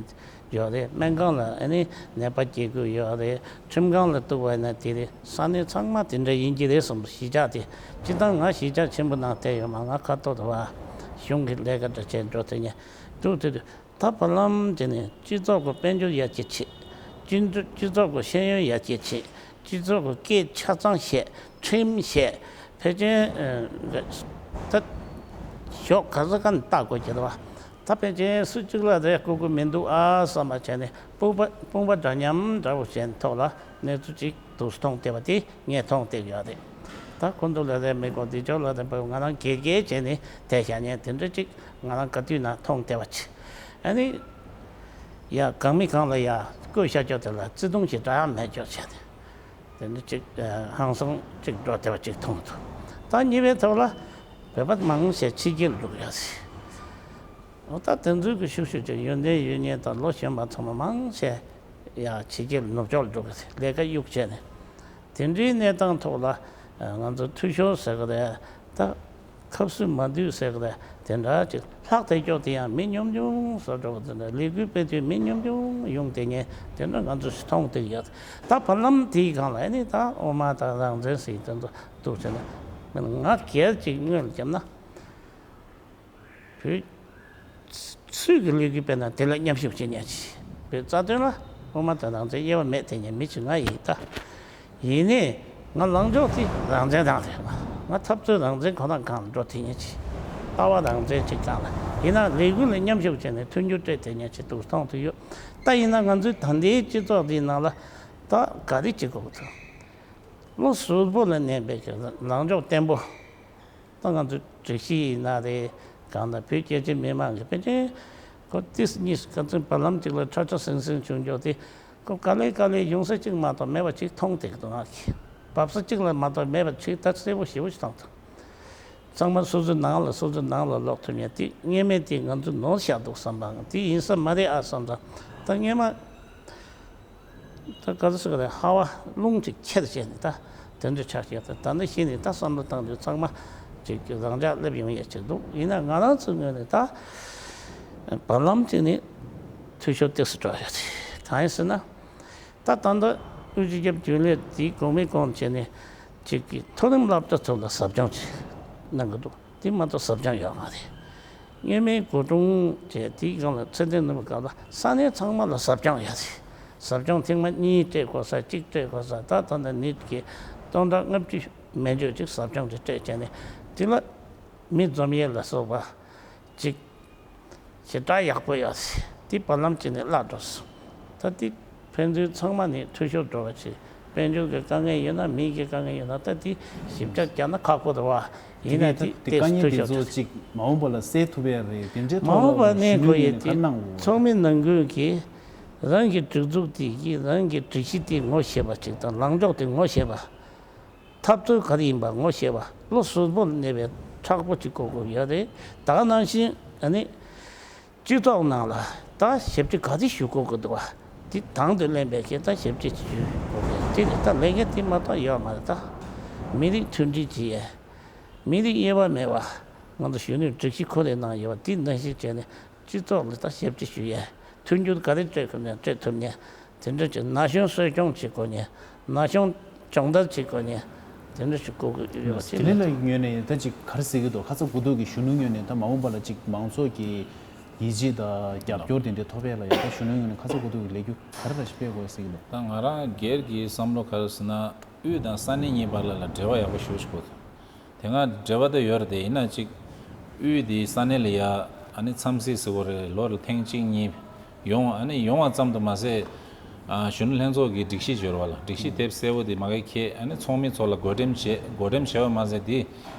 ཡོད་རེད། སྨན་ཁང་ལ་ཨ་ནི་ནད་པ་སྐྱེལ་དགོས་ཡོད་རེད། ཁྲིམས་ཁང་ལ་གཏུགས་པ་ཡིན་ན་དེ་རེད། ས་གནས་ཚང་མ་དེ་འདྲ་ཡིན་གྱི་རེད་བསམ། གཞིས་ཆགས་དེ་སྤྱིར་བཏང་ང་གཞིས་ཆགས་ཆེན་པོ་ནང་བསྡད་ཡོད་མ། ང་ཁ་ཐོར་དུ་བ་གཞུང་གི་ལས་ཀ་འདྲ་བྱས་འགྲོ་ཐུབ་མཁན་འདུག་དེ་དུས། ད་བར་ལམ་དེ་ནས་སྤྱི་ཚོགས་ཀྱི་དཔལ་འབྱོར་ཡར་རྒྱས་ཆེད། སྤྱི་ཚོགས་སྤྱི་ཚོགས་ཀྱི་ཤེས་ཡོན་ཡར་རྒྱས་ཆེད། སྤྱི་ཚོགས་ཀྱི་སྐད་ཆ་ཚང་བཤད། ཁྲིམས་བཤད། ཕལ་ཆེར་ཨ་ད་ཕྱོགས་ག་ས་ག་ནས་བལྟ་དགོས་ཀྱི་རེད་བ། ད་ཕལ་ཆེར་སུ་གཅིག་ལ་རེ་ལྐུགས་ཀྱི་མི་འདུག་ཨ་བསམ་པ་བྱས་ནས་དཔུང་པ་དཔུང་པ་འདྲ་མཉམ་འདྲ་བོ་བྱས་ཐོག་ལ་གནས་ཚུལ་ཅིག་འདུག་སེ་མཐོང་བསྡད་པ་དེ་ངས་མཐོང་བསྡད་ཡོད་རེད། ད་ཁོང་ཚོ་ལ་རེ་མི་དགོས། འདི་ཕྱོགས་ལ་རེ་མི་དགོས། ང་རང་དགེ་རྒན་བྱས་ནས་བསྡད་བཞག་མཁན་དེ་འདྲ་ཅིག་ང་རང་ག་དུས་ན་མཐོང་བསྡད་པ་ཅིག་ཨ་ནི། ཡ་གང་མི་གང་ལ་ཡ་བསྐོས་བཞག་ཀྱོག་དེ་ལ་བརྩེ་དུང་ཞིག་འདྲ་ཡང་མེད་ཀྱོག་བྱས་ཏེ། དེ་འདྲ་ཅིག་ཧང་སང་ཅིག་འགྲོ་བསྡད་པ་ཅིག་མཐོང་ཐུབ། ད་གཉིས་པའི་ཐོག་ལ་བོད་པ་མང་ཆེ་ཕྱི་རྒྱལ་འགྲོ་གི་ཡོད་ཟེར། འོ་ད་དེ་ཚོའི་གི་ཤུགས་ཤུགས་ཅིག་ཡོན་ཏན་ཡོད་མཁན་དང་ལོ་གཞོན་པ་ཚང་མ་མང་ཆེ་ཡ་ཕྱི་རྒྱལ་ནུབ་ཕྱོགས་འགྲོ་གི་ཟེར། ལས་ཀ་གཡུག་བྱས་ནས། དེ་འདྲའི་གནས་སྟངས་ཐོག་ལ་ང་ཚོ་འཐུས་ཤོར་ཟེར་གི་རེད། ད་ཁ་སུ་མ་འདུས་ཟེར་གི་རེད། དེ་འདྲ་ཅིག་ལྷག་བསྡད་ཀྱོག་དེ་ཡང་མི་ཉུང་ཉུང་བཟོ་འགྲོ་གི། དེ་འདྲ་ལས་འགུལ་སྤེལ་དུས་མི་ཉུང་ཉུང་ཡོང་བསྡད་མཁན་དེ་འདྲ་ང་ཚོས་མཐོང་བསྡད་ཡོད། ད་བར་ལམ་དེའི་སྒང་ལ་ཨ་ནི་ད་དབུ་མ་དང་རང་བཙན་ཟེར་དེ་ཚོ་འདུག་ཟེར་ན། ང་སྒེར་གྱི་ངོས་ལ་བརྒྱབ་ན། བོད་སུས་ཀྱི་ལས་འགུལ་སྤེལ་ན་དེ་ལ་མཉམ་ཞུགས་བྱེད་མཁན་ཅིག་བོད་རྩ་དོན་ལ་དབུ་མ་དང་རང་བཙན་དབྱེ་བ་མེད་དེ་ཉན་མི་ཅིག་ང་ཡིན་ད། ཡིན་ནའི་ང་ལངས་ཕྱོགས་དེ་རང་བཙན་དང་རེད། ང་འཐབ་རྩོད་རང་བཙན་ཁོ་ན་སྒང་ལ་འགྲོ་དེ་ཉན་ཅིག་ལྟ་བ་རང་བཙན་ཅིག་སྒང་ལ་ཡིན་ན་ལས་འགུལ་ལ་མཉམ་ཞུགས་བྱས་ནས་མཐུན་འགྱུར་སྤྲད་དེ་ཉན་ཅིག་འདུག་མཐོང་དུ་ཡོད། ད་ཡིན་ན་ང་ཚོའི་ད་ལྟའི་སྤྱི་ཚོགས་འདིའི་ནང་ལ་ད་ག་རེ་བྱེད་དགོས་ཀྱི་འདུག་བློ་གཟུ་བོ་ལ་གནས་པའི་གི་ལངས་ཕྱོགས་བརྟན་པོ། ད་ང་ཚོ་སྒྲིག་གཞི་ཡིན་ན་རེད། གང་ལྟར་བོད་རྒྱ་ཆེ་མི་མང་གི་ཕན་ཆད་ཁོ་ཏིས་གཉིས་ག་ཚོད་བར་ལམ་གཅིག་ལ་ཁྲ་ཁྲ་ཟིང་ཟིང་བྱུང་ཀྱོག་དེ་ཁོ་ག་ལེ་ག་ལེ་ཡོང་ས་གཅིག་མ་གཏོགས་མེད་པ་ཅིག་མཐོང་བསྡད་ཀྱི་འདུག་ང་གིས་བབས་ས་གཅིག་ལ་མ་གཏོགས་མེད་པ་ཅིག་ད་གསལ་པོ་ཞེ་པོ་ཞིག་མཐོང་ཐུབ། ཚང་མ་སོ་སོའི་ནང་ལ་སོ་སོའི་ནང་ལ་ལོག་ཐུབ་མཁན་དེ་སྔོན་མའི་དེ་ང་ཚོ་ནོར་བཞག་འདུག་བསམ་པའང་དེ་ཡིན་ས་མ་རེད་ཨ་བསམ་ཙང་ད་སྔོན་མ། ད་ག་རེ་ཟེར་གི་རེད། ཧ་བ་རླུང་ཅིག་ཁྱེར་བྱས་ནས་ད་དེ་འདྲ་ཆགས་ཀྱི་ཡོད། ད་ད་འདི་ཤེས་ནས་ད་བསམ་བློ་བཏང་དུས་ཚང་མ་ཅིག་རང་འཇགས་སླེབས་ཡོང་ཡས་ཅིག་འདུག་ཡིན་ན་ང་རང་ཚོའི་ངོས་ནས་ད་བར་ལམ་ཅིག་ནས་འཐུས་ཤོར་ཏོག་ཙམ་འགྲོ་ཡོད་རེད། གང་ཡིན་ཟེར་ན། ད་ད་ལྟ་དབུས་སྤྱི་ཁྱབ་རྒྱུན་ལས་དེའི་གོང་མའི་གོང་བྱས་ནས་ཅིག་གི་མཐོ་རིམ་སློབ་གྲྭ་ཚོ་ལ་ཟབ་སྦྱོང་ཅིག་གནང་གི་འདུག་དེ་མ་གཏོགས་ཟབ་སྦྱོང་ཡོད་མ་རེད། སྔོན་མའི་གོ་སྒྲུང་བྱས་དེའི་སྒང་ལ་ཚད་ལྡན་ནོར་བུ་སྒང་ལ་ས་གནས་ཚང་མ་ལ་ཟབ་སྦྱོང་ཡོད་རེད། ཟབ་སྦྱོང་ཐེངས་མ་གཉིས་སྤྲད་དགོས་ས་གཅིག་སྤྲད་དགོས་ས་ད་ད་ལྟ་ནི་གི་སྟོང་ཕྲག་ལྔ་བཅུ་མན་ཆད་ཅིག་ཟབ་སྦྱོང་དེ་སྤྲད་བྱས་ནས་དེ་ལ་མི་འཛོམས་ཡས་ལ་སོགས་པ་ཅིག་ཞེ་དྲག་ཡག་པོ་ཡོད་ཟེར། དེ་བར་ལམ་གཅིག་ནས་བརླག་འགྲོ་སོང་། ད་དེ་ཕན་ཚུན་ཚང་མ་ནས་འཐུས་ཤོར་འགྲོ་བ་བྱས། དཔལ་འབྱོར་གྱི་དཀའ་ངལ་ཡོད་ན། མི་གི་དཀའ་ངལ་ཡོད་ན། ད་དེ་ཞིབ་ཆ་རྒྱག་ན་ཁག་པོ་རེད་བ། ཡིན་ན་དེ་དེ་དཀའ་ངལ་དེ་ཚོ་གཅིག་མ་འོངས་པ་ལ་སེལ་ཐུབ་ཡ་རེད། དེ་འདྲའི་མ་ཐོག་འོངས་པ་ལ་ནས་གཞོན་ནུ་གོ་ཡོད་ཡིན་ནས་དེ། ག་རེ་གནང་དགོས། ཚོགས་མི་ནང་ཁུལ་གྱི་རང་གི་སྒྲིག་འཛུགས་དེ་གིས་རང་གི་སྒྲིག་གཞི་དེ་ངོ་ཤེས་པ་ཅིག་དང་། ལངས་ཕྱོགས་དེ་ངོ་ཤེས་པ། འཐབ་རྩོད་ག་རེ་ཡིན་པ་ངོ་ཤེས་པ། བློ་གཟུ་བོར་གནས་པའི་མཁྲེགས་པོ་ཅིག་དགོས་དགོས་ཡོད་རེད། ད་ག་ནང་བཞིན་ཨ་ནི་སྤྱི་ཚོགས་ནང་ལ་ད་ཞབས་ཕྱི་ག་རེ་ཞུ་དགོས་ཀྱི་འདུག་བ། དེ་དང་དུ་ལེན་པའི་གི་ད་ཞབས་ཕྱི་ཞུ་དགོས་ཀྱི་དེ་རེད། ད་ལས་འགན་དེ་མ་གཏོགས་ཡོད་མ་རེད། ད་མི་རིགས་མཐུན་སྒྲིལ་བྱེད་ཡས། མི་རིགས་དབྱེ་བ་མེད་པ། ང་ཚོ་གཞོན་ནུས་སྒྲིག་གཞི་ཁོ་རེ་གནང་ཡོད་པ་དེ་ནང་བཞིན་བྱས་ནས། སྤྱི་ཚོགས་ལ་ད་ཞབས་ཕྱི་ཞུ་ཡས། མཐུན་འགྱུར་ག་རེ་སྤྲད་ཐུབ་ན་སྤྲད་ཐུབ་ནས། དེ་འདྲ་བྱས། ན་གཞོན་གསོ་སྐྱོང་བྱེད་དགོས་ནས། ན་གཞོན་སྦྱོང་བརྡར་བྱེད་དགོས་ནས། དེ་འདྲ་ཞིག་དགོས་ཀྱི་ཡོད་པ་དེ་དེ་ལས་ལ་ངོས་ནས་ད་ཅིག་ག་རེ་ཟེར་གྱི་འདུག་ཁ་ཚ་དགོས་གཏུགས་ཀྱི་གཞོན་ནུ་ངོས་ནས་ད་མ་འོངས་པ་ལ་ཅིག་མང་ཚོགས་ཀྱི་ཡིད་ཆེས་དང་རྒྱབ་སྐྱོར་དེ་འདྲ་ཐོབ་ཡས་ལ་ཡང་ད་གཞོན་ནུ་ངོས་ནས་ཁ་ཚ་དགོས་གཏུགས་ཀྱི་ལས་འགུལ་ག་རེ་ར་ཞིག་སྤེལ་དགོས་ཟེར་གྱི་འདུག་ད་ང་རང་སྒེར་གྱི་བསམ་བློ་ག་རེ་ཟེར་ན། དབུས་དང་ས་གནས་གཉིས་བར་ལ་ལ་འབྲེལ་བ་ཡག་པོ་ཞེ་པོ་ཅིག་དགོས་འདུག་དེ་སྔ་འབྲེལ་བ་དེ་ཡོད་རེད་དེ། ཡིན་ན་ཅིག་དབུས་དེའི་ས་གནས་ལ་ཡ་ཨ་ནི་འཚམས་གཟིགས་ཟེར་དགོས་རེད། ལོ་ལ་ཐེངས་གཅིག་གཉིས་ཡོང་། ཨ་ནི་ཡོང་བ་ཙམ་དུ་མ་ཟད། ཨ་གཞོན་ནུ་ལྷན་ཚོགས་ཀྱི་སྒྲིག་གཞི་འབྱོར་བ་ལ། སྒྲིག་གཞི་དེབ་གསལ་པོ་དེ་མ་གི་ཁྱེད་ཨ་ནི་ཚོགས་མི་ཚོ་ལ་བགོ་འགྲེམས་བྱེད། བགོ་འགྲེམས་བྱས་པ་མ་ཟད་དེ།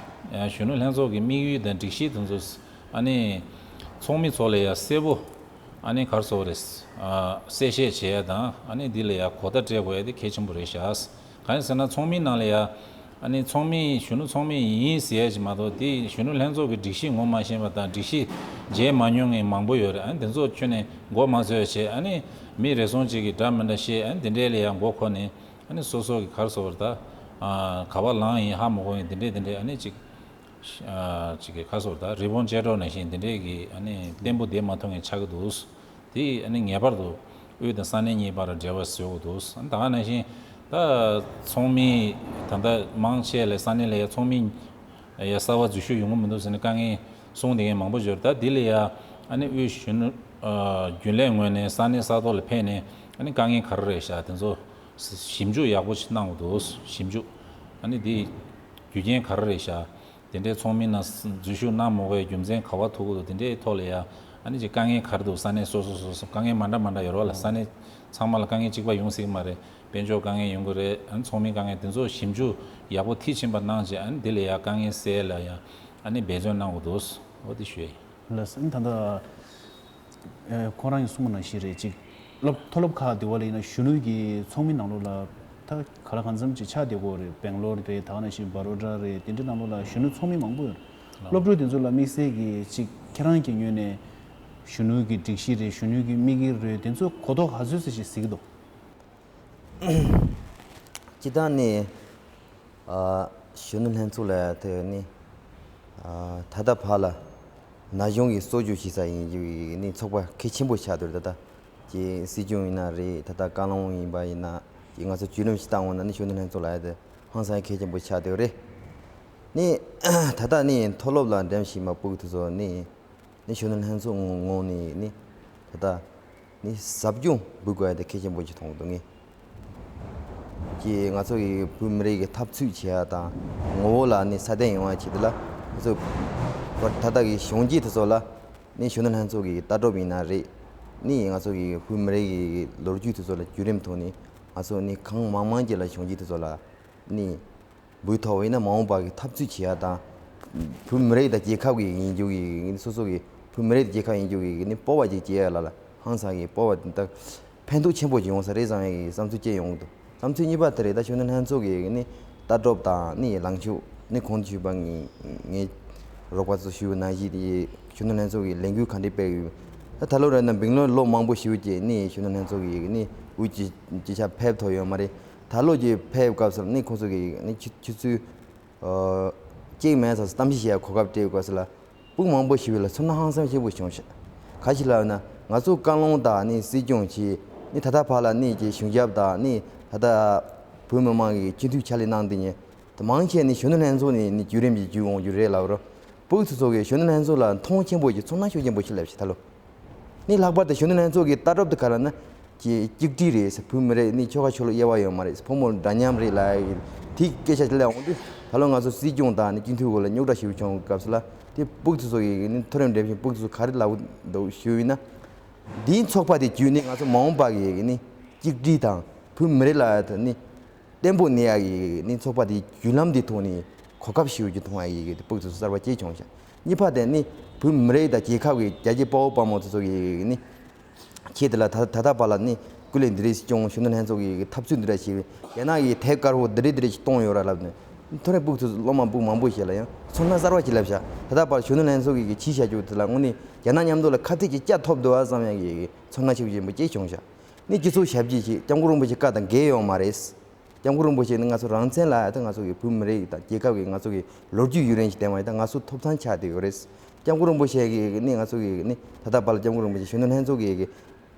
ཨ་གཞོན་ནུ་ལྷན་ཚོགས་ཀྱི་དམིགས་ཡུལ་དང་སྒྲིག་གཞི་དེ་ཚོ་ཨ་ནི་ཚོགས་མི་ཚོ་ལ་ཡ་གསལ་པོ། ཨ་ནི་ག་རེ་ཟེར་དགོས་རེད། ཨ་གསལ་བཤད་བྱེད་ཡ་དང་། ཨ་ནི་འདི་ལ་ཡ་གོ་བརྡ་སྤྲད་དགོས་ཡ་དེ་གལ་ཆེན་པོ་རེད་ཤག་གང་ཡིན་ཟེར་ན་ཚོགས་མིའི་ནང་ལ་ཡ། ཨ་ནི་ཚོགས་མི་གཞོན་ནུ་ཚོགས་མི་ཡིན་ཟེར་ཡ་ཅིག་མ་གཏོགས། དེ་གཞོན་ནུ་ལྷན་ཚོགས་ཀྱི་སྒྲིག་གཞི་ངོ་མ་ཤེས་པ་དང་། སྒྲིག་གཞི་མཇལ་མ་མྱོང་མཁན་མང་པོ་ཡོད་རེད། ཨ་ནི་དེ་ཚོ་ཁྱོན་ནས་མགོ་མ་ཚོས་བྱས། ཨ་ནི་མི་རེ་ཟུང་ཅིག་གིས་འདྲ་མི་འདྲ་བཤད། ཨ་ནི་དེ་འདྲའི་ལ་ཡ་མགོ་འཁོར་ནས། ཨ་ནི་སོ་སོ་གི་ག་རེ་ཟེར་དགོས་རེད། ད་ཨ་ག་པར་ལངས་ཡིན་ཧ་མ་གོ་མཁན་དེ་འདྲའི་དེ་འདྲའི་ཨ་ནི་ཅིག་ཨ་ཅིག་གི་ག་རེ་ཟེར་དགོས་རེད། ད་རི་བོང་ཅལ་འདྲོགས་ནང་བཞིན་དེ་འདྲའི་གི་ཨ་ནི་བརྟན་པོ་བསྡད་མ་ཐུབ་མཁན་ཆགས་ཀྱི་འདུག་དེ་ཨ་ནི་ངེས་པར་དུ་དབུས་དང་ས་གནས་གཉིས་བར་འབྲེལ་བ་བཟོ་དགོས་འདུག་ཨ་ནི་ད་ག་ནང་བཞིན་ད་ཚོགས་མི་ད་ལྟ་མང་ཆེ་ལ་ས་གནས་ལ་ཡ་ཚོགས་མི་ཡ་གསར་པ་འཛུལ་ཞུགས་ཡོང་གི་མི་འདུག་ཟེར་ནས་དཀའ་ངལ་གསུངས་བསྡད་མཁན་མང་པོ་ཡོད་རེད། ད་འདི་ལ་ཡ་ཨ་ནི་དབུས་གཞོན་ནུ་ཨ་རྒྱུན་ལས་ངོས་ནས་ས་གནས་ས་ཐོག་ལ་ཕེབས་ནས། ཨ་ནི་དཀའ་ངལ་ག་རེ་རེད་ཤག་དེ་ཚོ་ཞིབ་འཇུག་ཡག་པོ་ཞིག་གནང་དགོས་འདུག་ཞིབ་འཇུག་ཨ་ནི་འདི་རྒྱུ་རྐྱེན་ག་རེ་རེད་ཤག་དེ་འདྲའི་ཚོགས་མི་ནང་འཛུལ་ཞུགས་གནང་མ་དགོས་པའི་རྒྱུ་མཚན་ག་པར་ཐུག་གི་འདུག་དེ་འདྲའི་ཐོག་ལ་ཡ་ཨ་ནི་ཅིག་དཀའ་ངལ་ག་རེ་འདུག་ས་གནས་སོ་སོ་སོ་སོ་དཀའ་ངལ་མ་འདྲ་མ་འདྲ་ཡོད་རེད་བ་ལ། ས་གནས་ཚང་མ་ལ་དཀའ་ངལ་གཅིག་པ་ཡོང་སྲིད་ཀྱི་མ་རེད། དཔལ་འབྱོར་དཀའ་ངལ་ཡོང་གི་རེད། ཨ་ནི་ཚོགས་མིའི་དཀའ་ངལ་དེ་ཚོ་ཞིབ་འཇུག་ཡག་པོ་མཐིལ་ཕྱིན་པ་གནང་བྱས། ཨ་ནི་འདི་ལ་ཡ་དཀའ་ངལ་སེལ་ལ་ཡ་ཨ་ནི་འབད་བརྩོན་གནང་དགོས་འདུག་འོ་དེ་ཞུ་ཡ་ཡིན། ལགས་སོ། ཨ་ནི་ད་ལྟ་ཨ་ཁོང་རང་གིས་གསུངས་པ་ནང་བཞིན་རེད། ཅིག་སློབ་མཐོ་སློབ་ཁག་དེ་བ་ལ་ཡིན་ན་གཞོན་ནུ་གི་ཚོགས་མི་ནང་ལོགས་ལ་ད་ག་ལ་གང་འཚམ་ཅིག་ཆགས་བསྡད་ཀྱི་ཡོད་རེད། སྦེང་ལོར་རེད། ད་ག་ནང་བཞིན་བྷ་རོ་ཌ་རེད། དེ་འདྲའི་ནང་ལོགས་ལ་གཞོན་ནུ་ཚོགས་མི་མང་པོ་ཡོད་རེད། སློབ་ཕྲུག་དེ་ཚོ་ལ་དམིགས་བསལ་གྱི་ཅིག་ཁྱེད་རང་གི་ངོས་ནས་གཞོན་ནུ་གི་སྒྲིག་གཞི་རེད། གཞོན་ནུ་གི་དམིགས་ཡུལ་རེད། དེ་ཚོ་གོ་རྟོགས་ག་ཚོད་ཙམ་ཞིག་གཟིགས་ཀྱི་འདུག་སྤྱིར་བཏང་ནས་ཨ་གཞོན་ནུ་ལྷན་ཚོགས་ལ་དེ་ནི་ཨ་ད་ལྟ་བར་ལ་ན་གཞོན་གྱི་གསོ་སྐྱོང་བྱེད་ས་ཡིན་རྒྱུ་ཡི་ནི་ཚོགས་པ་གལ་ཆེན་པོ་ཆགས་འདུག་ད་ལྟ་ཀྱི་སྲིད་སྐྱོང་ཡིན་ན་རེད། ད་ལྟ་བཀའ་བློན་ཡིན་པ་ཡིན་ན་ཀྱི་ང་ཚོ་བརྒྱུད་རིམ་ཞིག་བཏང་འོང་ན་ནི་གཞོན་ནུ་ལྷན་ཚོགས་ལ་ཨ་དེ་ཧང་སང་གལ་ཆེན་པོ་ཆགས་འདུག་རེད། ནི་ད་ལྟ་ནི་མཐོ་སློབ་ལ་འགྲེམས་ཤིག་མ་ཕུག་དུས་ཚོད་ནི། ནི་གཞོན་ནུ་ལྷན་ཚོགས་ངོས་ནས་ནི་ད་ལྟ་ནི་ཟབ་སྦྱོང་འབུལ་དགོས་ཡ་དེ་གལ་ཆེན་པོ་ཅིག་མཐོང་འདུག་ངས་ཀྱི་ང་ཚོ་གི་བོད་མི་རིགས་ཀྱི་འཐབ་རྩོད་བྱེད་ཡ་དང་ངོ་བོ་ལ་ནི་སྲ་བརྟན་ཡོང་བ་ཆེད་དུ་ལ་ང་ཚོ་ད་ལྟ་གི་གཞོན་སྐྱེས་དེ་ཚོ་ལ་ནི་གཞོན་ནུ་ལྷན་ཚོགས་ཀྱི་ལྟ་གྲུབ་ཡིན་ན་རེད། ནི་ང་ཚོ་གི་བོད་མི་རིགས་ཀྱི་ལོ་རྒྱུས་དེ་ཚོ་ལ་བརྒྱུད་རིམ་ཐོག་ནས་ང་ཚོ་ནི་གང་མང་མང་ཅིག་ལ་གཞོན་སྐྱེས་དེ་ཚོ་ལ་ནི། འབུལ་ཐོབ་ཡིན་ན་མ་འོངས་པ་གི་འཐབ་རྩོད་བྱེད་ཡ་དང་། བོད་མི་རིགས་དང་རྒྱལ་ཁབ་ཀྱི་ཡིན་རྒྱུ་གི་སོ་སོ་གི་བོད་མི་རིགས་དང་རྒྱལ་ཁབ་ཡིན་རྒྱུ་གི་ནི་སྤོབས་པ་ཅིག་སྐྱེ་ཡ་ལ་ལ་ཧང་སང་གི་སྤོབས་པ་དེ་དག་ཕན་ཐོགས་ཆེན་པོ་ཅིག་ཡོང་ས་རེད་བསམ་ཡ་གི་བསམ་ཚུལ་སྐྱེ་ཡོང་གི་འདུག་བསམ་ཚུལ་གཉིས་པ་དེ་རེད། ད་གཞོན་ནུ་ལྷན་ཚོགས་ཀྱི་ནི་ལྟ་གྲུབ་དང་ནི་ལངས་ཕྱོགས་ནི་གོང་དུ་ཞུས་པ་ངས་ངའི་རོགས་པ་ཚོ་ཞུས་པ་ནང་བཞིན་དེ་གཞོན་ནུ་ལྷན་ཚོགས་ཀྱི་ལས་འགུལ་ག་འདྲས་སྤེལ་ཡོད། ད་ད་ལོ་རེད་ན་སྦེང་ལོར་ལོ་མང་པོ་ཞིག་ཅིག་ནི་གཞོན་ནུ་ལྷན་ཚོགས་ཀྱི་ནི་དབུས་སྤྱི་སྤྱི་ཁྱབ་ཕེབས་ཐུབ་ཡོད་མ་རེད། ད་ལོ་གི་ཕེབས་སྐབས་སུ་ནི་ཁོང་ཚོ་གི་ནི་ཆུ་ཆུ་ཚོད་ཨ་གཅིག་མིན་ཙམ་གཏམ་བཤད་བྱེད་ཡ་གོ་སྐབས་སྤྲད་སྐབས་སུ་ལ་སྤུན་མང་པོ་ཞིག་ལ་ཚོར་སྣང་ཧང་སང་ཆེན་པོ་བྱུང་ཤག་ག་ཞིག་ལབ་ན་ང་ཚོ་བཀའ་བློན་དང་ནི་སྲིད་སྐྱོང་གིས་ནི་ད་ལྟ་བར་ལ་ནི་ཀྱི་གཞུང་ཞབས་དང་ནི་ད་ལྟ་བོད་མི་མང་གི་སྤྱི་འཐུས་ཕྱག་ལས་གནང་དེ་ནི་དེ་མང་ཆེ་ནི་གཞོན་ནུ་ལྷན་ཚོགས་ནས་ནི་བརྒྱུད་རིམ་གྱིས་བརྒྱུད་འོང་རྒྱུ་རེད་ལབ་རོ། སྤུན་ཚོ་ཚོ་གི་གཞོན་ནུ་ལྷན་ཚོགས་ལ་མཐོང་ཆེན་པོ་གྱི་ཚོར་སྣང་ཤུགས་ཆེན་པོ་ཞིག་ལབ་ཤག་ད་ལོ། ནི་ལྷག་པར་དུ་གཞོན་ནུ་ལྷན་ཚོགས་ཀྱི་ལྟ་གྲུབ་དེ་ག་རེ་ན་ཀྱི་གཅིག་སྒྲིལ་རེད་ཟེར། བོད་མི་རིགས་ནི་ཆོལ་ཁ་ཆོས་ལུགས་དབྱེ་བ་ཡོད་མ་རེད་ཟེར། ཕོ་མོ་འདྲ་མཉམ་རེད་ལབ་ཡ་གི་དེ་སྐད་ཆ་དེ་ལས་འོང་དུས་ད་ལོ་ང་ཚོ་སྲིད་སྐྱོང་དང་ནི་སྤྱི་འཐུས་སྐོར་ལ་རྙོག་དྲ་ཞིག་བྱུང་བའི་སྐབས་སུ་ལ་ དེ་ཕྲུ་གུ་དེ་ཚོ་གི་ནི་མཐོ་རིམ་འགྲེམས་ཤིང་ཕྲུ་གུ་དེ་ཚོ་ག་རེ་ལབ་འདུག་ཞུས་ཡིན་ན། འདིའི་ཚོགས་པ་དེ་བརྒྱུད་ནས་ང་ཚོ་མ་འོངས་པ་གི་ནི་གཅིག་སྒྲིལ་དང་བོད་མི་རིགས་ལ་ནི་བརྟན་པོ་གནས་ཡག་གི་ནི་ཚོགས་པ་དེའི་བརྒྱུད་ལམ་དེ་ཐོག་ནས་གོ་སྐབས་ཤིག་ཡོད་རྒྱུ་མཐོང་ཡག་གི་ཕྲུ་གུ་དེ་ཚོ་གསར་པ་སྐྱེས་བྱུང་ཤག་གཉིས་པ་དེ་ནི་བོད་མི་རིགས་དང་རྒྱལ་ཁབ་ཀྱི་རྒྱལ་གཅེས་དཔའ་བོ་དཔའ་མོ་དེ་ཚོ་གི་ནི་ཆེད་དུ་ལ་ད་ད་ལྟ་བར་ལ་ནི་སྐུ་ལས་འདི་འདྲ་ཞིག་སྐྱོང་། གཞོན་ནུ་ལྷན་ཚོགས་ཀྱི་འཐབ་རྩོད་འདི་འདྲ་བྱས། རྒྱ་ནག་གི་ཐད་དཀར་པོ་འདི་འདྲ་འདི་འདྲ་ཞིག་གཏོང་ཡོད་ར་ལབ་ནས། མཐོ་རིམ་ཕྲུ་གུ་ཚོ་སློབ་མ་ཕྲུ་གུ་མང་པོ་ཞིག་ལ་ཡང་ཚོར་སྣང་གསར་པ་ཞིག་སླེབས་ཤག་ད་ལྟ་བར་གཞོན་ནུ་ལྷན་ཚོགས་ཀྱི་གི་ཕྱི་བྱ་རྒྱུ་དེ་ལ་དངོས་གནས་རྒྱ་ནག་མཉམ་དུ་ལ་ཁ་གཏད་ཀྱི་བཅའ་ཐོབ་འདུག་ཨ་བསམ་ཡག་གི་ཚོར་སྣང་ཆེན་པོ་ཆེན་པོ་སྐྱེས་བྱུང་ཤག་ནི་སྤྱི་ཚོགས་ཞབས་ཕྱི་ཞིག་སྐྱབས་མགོན་རིན་པོ་ཆེ་བཀའ་དང་འགལ་ཡོད་མ་རེད། སྐྱབས་མགོན་རིན་པོ་ཆེ་ནི་ང་ཚོ་རང་བཙན་ལ་ད་ང་ཚོ་གི་བོད་མི་རིགས་དང་རྒྱལ་ཁབ་ཀྱི་ང་ཚོ་གི་ལོ་རྒྱུས་ཡུན་རིང་ཞིག་ལྡན་པ་ཡིན། ད་ང་ཚོ་ཐོབ་ཐང་ཆགས་བསྡད་ཡོད་རེད། སྐྱབས་མགོན་རིན་པོ་ཆེ་གི་ནི་ང་ཚོ་གི་ནི་ད་ལྟ་བར་ལ་སྐྱབས་མགོན་རིན་པོ་ཆེ་གཞོན་ནུ་ལྷན་ཚོགས་ཀྱི་གི་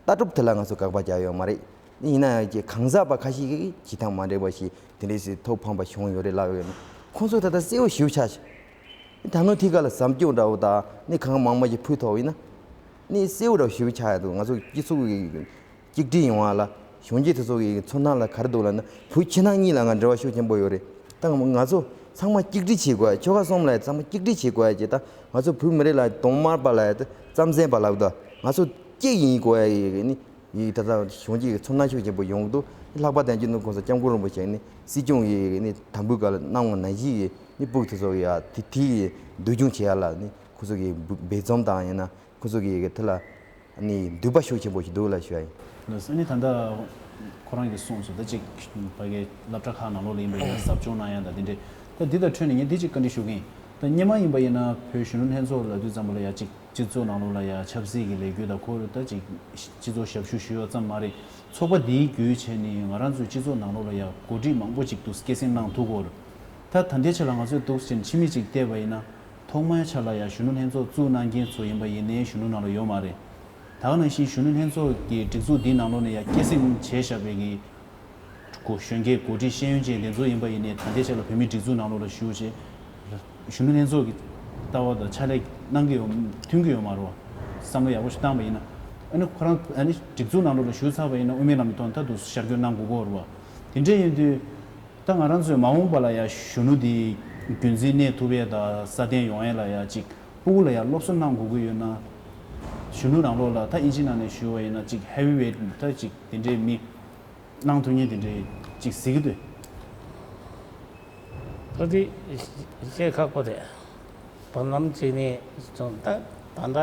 ལྟ་གྲུབ་དེ་ལ་ང་ཚོ་དགག་པ་རྒྱག་ཡོད་མ་རེད། ཡིན་ན་ཡང་གི་གང་ཟག་པ་ཁ་ཤས་ཀྱིས་བྱེད་སྟངས་མ་འགྲིག་པ་ཞིག་དེ་འདྲས་སེ་ཐོག་ཕངས་པ་བྱུང་ཡོད་རེད་ལབ་ཡོད་ན། ཁོང་ཚོ་ད་ལྟ་གསལ་པོ་ཞེ་པོ་ཆགས་ཤག་ད་ནང་ཐིག་ག་ལ་ཟབ་སྐྱོང་འདྲ་བོ་དང་ནི་གང་མང་མང་ཞིག་ཕུལ་ཐུབ་ཡིན་ན། ནི་གསལ་པོ་འདྲ་བོ་ཞེ་པོ་ཆགས་ཡོད་འདུག་ང་ཚོ་སྤྱི་ཚོགས་ཀྱི་གཅིག་སྒྲིལ་ཡོང་བ་ལ་གཞོན་སྐྱེས་དེ་ཚོ་གི་ཚོར་སྣང་ལ་ག་རེ་འདུག་ལབ་ན། བོད་ཕྱི་ནང་གཉིས་ལ་ང་འབྲེལ་བ་ཤུགས་ཆེན་པོ་ཡོད་རེད། ད་ང་ཚོ་ཚང་མ་གཅིག་སྒྲིལ་བྱེད་དགོས། ཆོལ་ཁ་གསུམ་ལ་ཚང་མ་གཅིག་སྒྲིལ་བྱེད་དགོས་ཀྱི། ད་ང་ཚོ་བོད་མི་རིགས་ལ་གདོང་དམར་པ་ལ་རྩམ་ཟན་པ་ལབ་དུས་ང་ཚོ་གཅིག་ཡིན་དགོས་ཡ་ཡི་ནི། ཡིག་ད་ལྟ་གཞོན་སྐྱེས་ཀྱི་ཚོར་སྣང་ཤུགས་ཆེན་པོ་ཡོང་གི་འདུག་ལྷག་པར་དུ་ཡང་སྤྱི་ནོར་༸གོང་ས་༸སྐྱབས་མགོན་རིན་པོ་ཆེ་ནི་སྲིད་སྐྱོང་ཡི་ནི་དམ་འབུལ་སྐབས་ལ་གནང་བ་ནང་བཞིན་གྱི་ནི་ཕྲུ་གུ་དེ་ཚོ་ཡ་དེ་དེ་ཡི་འདུལ་སྐྱོང་བྱེད་ཡ་ལ་ནི་ཁོ་ཚོ་གི་འབད་འབད་རྩོལ་དང་ཡིན་ན་ཁོ་ཚོ་གི་དེ་ལ་ནི་འདུན་པ་ཤུགས་ཆེན་པོ་ཞིག་འདུག་ལ་ཞུ་ཡ་ཡིན། ལགས་སོ། ཨ་ནི་ད་ལྟ་ཁོ་རང་གིས་གསུངས་སོང་། ད་ཅིག་ཕ་གིའི་སློབ་གྲྭ་ཁག་ནང་ལོགས་ལ་ཡིན་པ་ཡིན་ན་ཟབ་སྦྱོང་གནང་ཡ་དང་དེ་འདྲས། ད་འདི་དང་འཕྲོས་ནས་ངས་འདི་ཅིག་བཀའ་འདྲི་ཞུ་གི་ཡིན། ད་སྔོན་མ་ཡིན་པ་ཡིན་ན་བོད་གཞོན་ནུ་ལྷན་ཚོགས་ལབ་དུས་ཙམ་པ་ལ་ཡ་ཅིག་སྤྱི་ཚོགས་ནང་ལོགས་ལ་ཡ་ཆབ་སྲིད་ཀྱི་ལས་འགུལ་དང་ཁོ་རུ་ད་ཅིག་སྤྱི་ཚོགས་ཞབས་ཞུ་ཞུ་ཡ་ཙམ་མ་རེད། ཚོགས་པ་འདིའི་བརྒྱུད་བྱས་ནས་ང་རང་ཚོའི་སྤྱི་ཚོགས་ནང་ལོགས་ལ་ཡ་འགོ་ཁྲིད་མང་པོ་ཅིག་འདུག་སྐྱེད་སྲིང་གནང་ཐུབ་ཀྱི་ཡོད་རེད། ད་ད་ལྟའི་ཆ་ལ་ང་ཚོས་འདུག་ཟེར་ནས་ཕྱི་མིག་ཅིག་བལྟས་པ་ཡིན་ན། ཐོག་མའི་ཆ་ལ་ཡ་གཞོན་ནུ་ལྷན་ཚོགས་བཙུགས་གནང་མཁན་ཚོ་ཡིན་པ་ཡིན་ནའི་གཞོན་ནུ་ནང་ལ་ཡོད་མ་རེད། ད་ག་ནང་བཞིན་གཞོན་ནུ་ལྷན་ཚོགས་ཀྱི་སྒྲིག་འཛུགས་འདིའི་ནང་ལོགས་ནས་ཡ་སྐྱེད་སྲིང་བྱས་བཞག་པའི་གི་གཞོན་སྐྱེས་འགོ་ཁྲིད་ཤེས་ཡོན་ཅན་དེ་ཚོ་ཡིན་པ་ཡིན་ནའི་ད་ལྟའི་ཆ་ལ་བོད་མིའི་སྒྲིག་འཛུགས་ནང་ལོགས་ལ་ཞུགས་བྱས། གཞོན་ནུ་ལྷན་ཚོགས་ཀྱི་ལྟ་བ་དང་ཕྱག་ལས་གནང་གི་ཡོད། མཐུན་གྱི་ཡོད་མ་རེད་བ། བསམ་བློ་ཡག་པོ་ཞིག་བཏང་པ་ཡིན་ན། ཨ་ནི་ཁོ་རང་ཨ་ནི་སྒྲིག་འཛུགས་ནང་ལོགས་ལ་ཞུགས་ཚར་བ་ཡིན་ན་དབུ་མའི་ལམ་གྱི་ཐོག་མཐར་ཐུག་ཤར་བསྐྱོད་གནང་དགོས་ཀྱི་ཡོད་རེད་བ། དེ་འདྲ་ཡིན་དུས། ད་ང་རང་ཚོའི་མ་འོངས་པ་ལ་ཡ་གཞོན་ནུ་འདི་རྒྱུན་འཛིན་གནས་ཐུབ་ཡས་དང་སྲ་བརྟན་ཡོང་ཡས་ལ་ཡ་ཅིག་ཕྲུ་གུ་ལ་ཡ་སློབ་གསོ་གནང་དགོས་ཀྱི་ཡོད་ན། གཞོན་ནུ་ནང་ལོགས་ལ་ད་ཨིན་ཇི་ནང་ནས་ཞུ་བ་ཡིན་ན་ཅིག་ཧེ་བི་ཝེ་ཊི་ད་ཅིག་དེ་འདྲའི་མི་གནང་ཐུབ་མཁན་དེ་འདྲའི་ཅིག་གཟིགས་ཀྱི་འདུག་ད་དེ་བཤད་ཁག་པོ་རེད། བར་ལམ་གཅིག་ནས་བྱུང་ད་ད་ལྟ།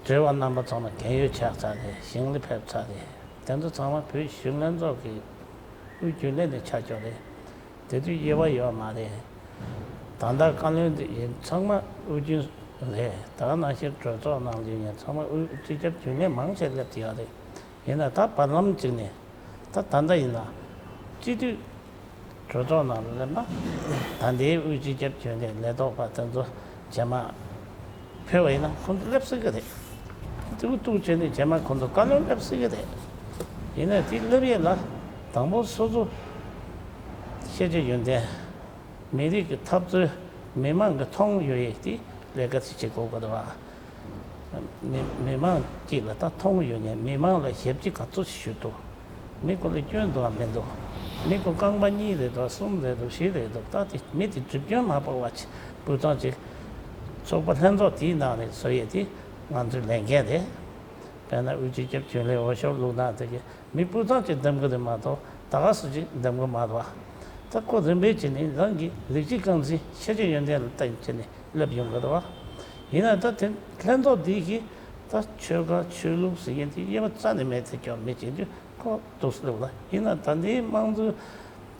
བྲེལ་བ་རྣམ་པ་ཚང་མ་རྒན་ཡོལ་ཆགས་ཚར་རེད། ཞིང་ལས་ཕེབས་ཚར་རེད། དེ་ཚོ་ཚང་མ་བོད་གཞོན་ལྷན་ཚོགས་ཀྱི་དབུས་རྒྱུན་ལས་ནས་ཆགས་ཆོག་རེད། དེ་དུས་དབྱེ་བ་ཡོད་མ་རེད། ད་ལྟ་བཀའ་བློན་དེ་ཡིན་ཚང་མ་དབུས་རྒྱུན་རེད། ད་ག་ནང་བཞིན་གྲོས་ཚོགས་ནང་ལ་ཡོད་མཁན་ཚང་མ་དབུས་སྤྱི་ཁྱབ་རྒྱུན་ལས་མང་ཆེ་སླེབས་ཀྱི་ཡོད་རེད། ཡིན་ན་ད་བར་ལམ་གཅིག་ནས་ད་ད་ལྟ་ཡིན་ན་སྤྱི་འཐུས་གྲོས་ཚོགས་ནང་ལ་སླེབས་ན། ད་ལྟའི་དབུས་སྤྱི་ཁྱབ་རྒྱུན་ལས་ལས་ཐོག་པ་དེ་ཚོ་རྗེས་མ་ཕེབས་པ་ཡིན་ན་ཁོང་ཚོ་སླེབས་སྲིད་ཀྱི་རེད། ཏུག་ཏུག་བྱས་ནས་རྗེས་མ་ཁོང་ཚོ་བཀའ་བློན་སླེབས་སྲིད་ཀྱི་རེད། ཡིན་ན་དེ་སླེབས་ཡས་ལ་དང་པོ་སོ་སོ་ཤེས་བྱ་ཡོན་ཏན། མི་རིགས་ཀྱི་འཐབ་རྩོད། མི་མང་གི་མཐོང་ཡོད་ཡས་དེ་ལས་ཀ་དེ་བྱེད་དགོས་ཀྱི་རེད་བ། མི་མི་མང་གཅིག་ལ་ད་མཐོང་ཡོད་ནས་མི་མང་ལ་ཞབས་ཕྱི་ག་ཚོད་ཞུ་འདུག་མི་ཁོ་ལ་སྐྱོན་འདུག་ག་མི་འདུག་མི་ཁོ་རྐང་པ་གཉིས་རེད་འདུག་གསུམ་རེད་འདུག་བཞི་རེད་འདུག་ད་དེ་མི་དེ་སྒྲིབ་སྐྱོན་མ་ཕོག་པ་ཅིག་སྤུས་དག་ཅིག་ཚོགས་པ་ལྷན་ཚོགས་དེའི་ནང་ནས་བཟོ་ཡས་དེ་ང་ཚོའི་ལས་འགན་རེད། དཔེར་ན་དབུས་སྤྱི་ཁྱབ་རྒྱུན་ལས་འོས་ཤོག་བླུགས་སྟངས་དེ་གི་མི་སྤུས་དག་ཅིག་འདེམས་ཀྱི་རེད་མ་གཏོགས་ད་ག་སུ་ཅིག་འདེམས་ཀྱི་མ་རེད་བ། ད་ཁོ་རིམ་པས་བྱས་ནས་རང་གི་ལས་བྱེད་རྐང་འཛིན་ཤེས་བྱ་ཡོན་ཏན་ལ་བརྟེན་བྱས་ནས་སླེབས་ཡོང་གི་རེད་བ། ཡིན་ན་ད་དེ་ལྷན་ཚོགས་འདི་གིས་ད་ཆོལ་ཁ་ཆོས་ལུགས་ཟེར་མཁན་དེ་དབྱེ་བ་རྩ་ནས་མེད་དེ་སྐྱོར་མི་བྱེད་དུས་ཁོ་འདུག་སེ་སླེབས་ལ། ཡིན་ན་ད་འདིའི་དམངས་གཙོའི་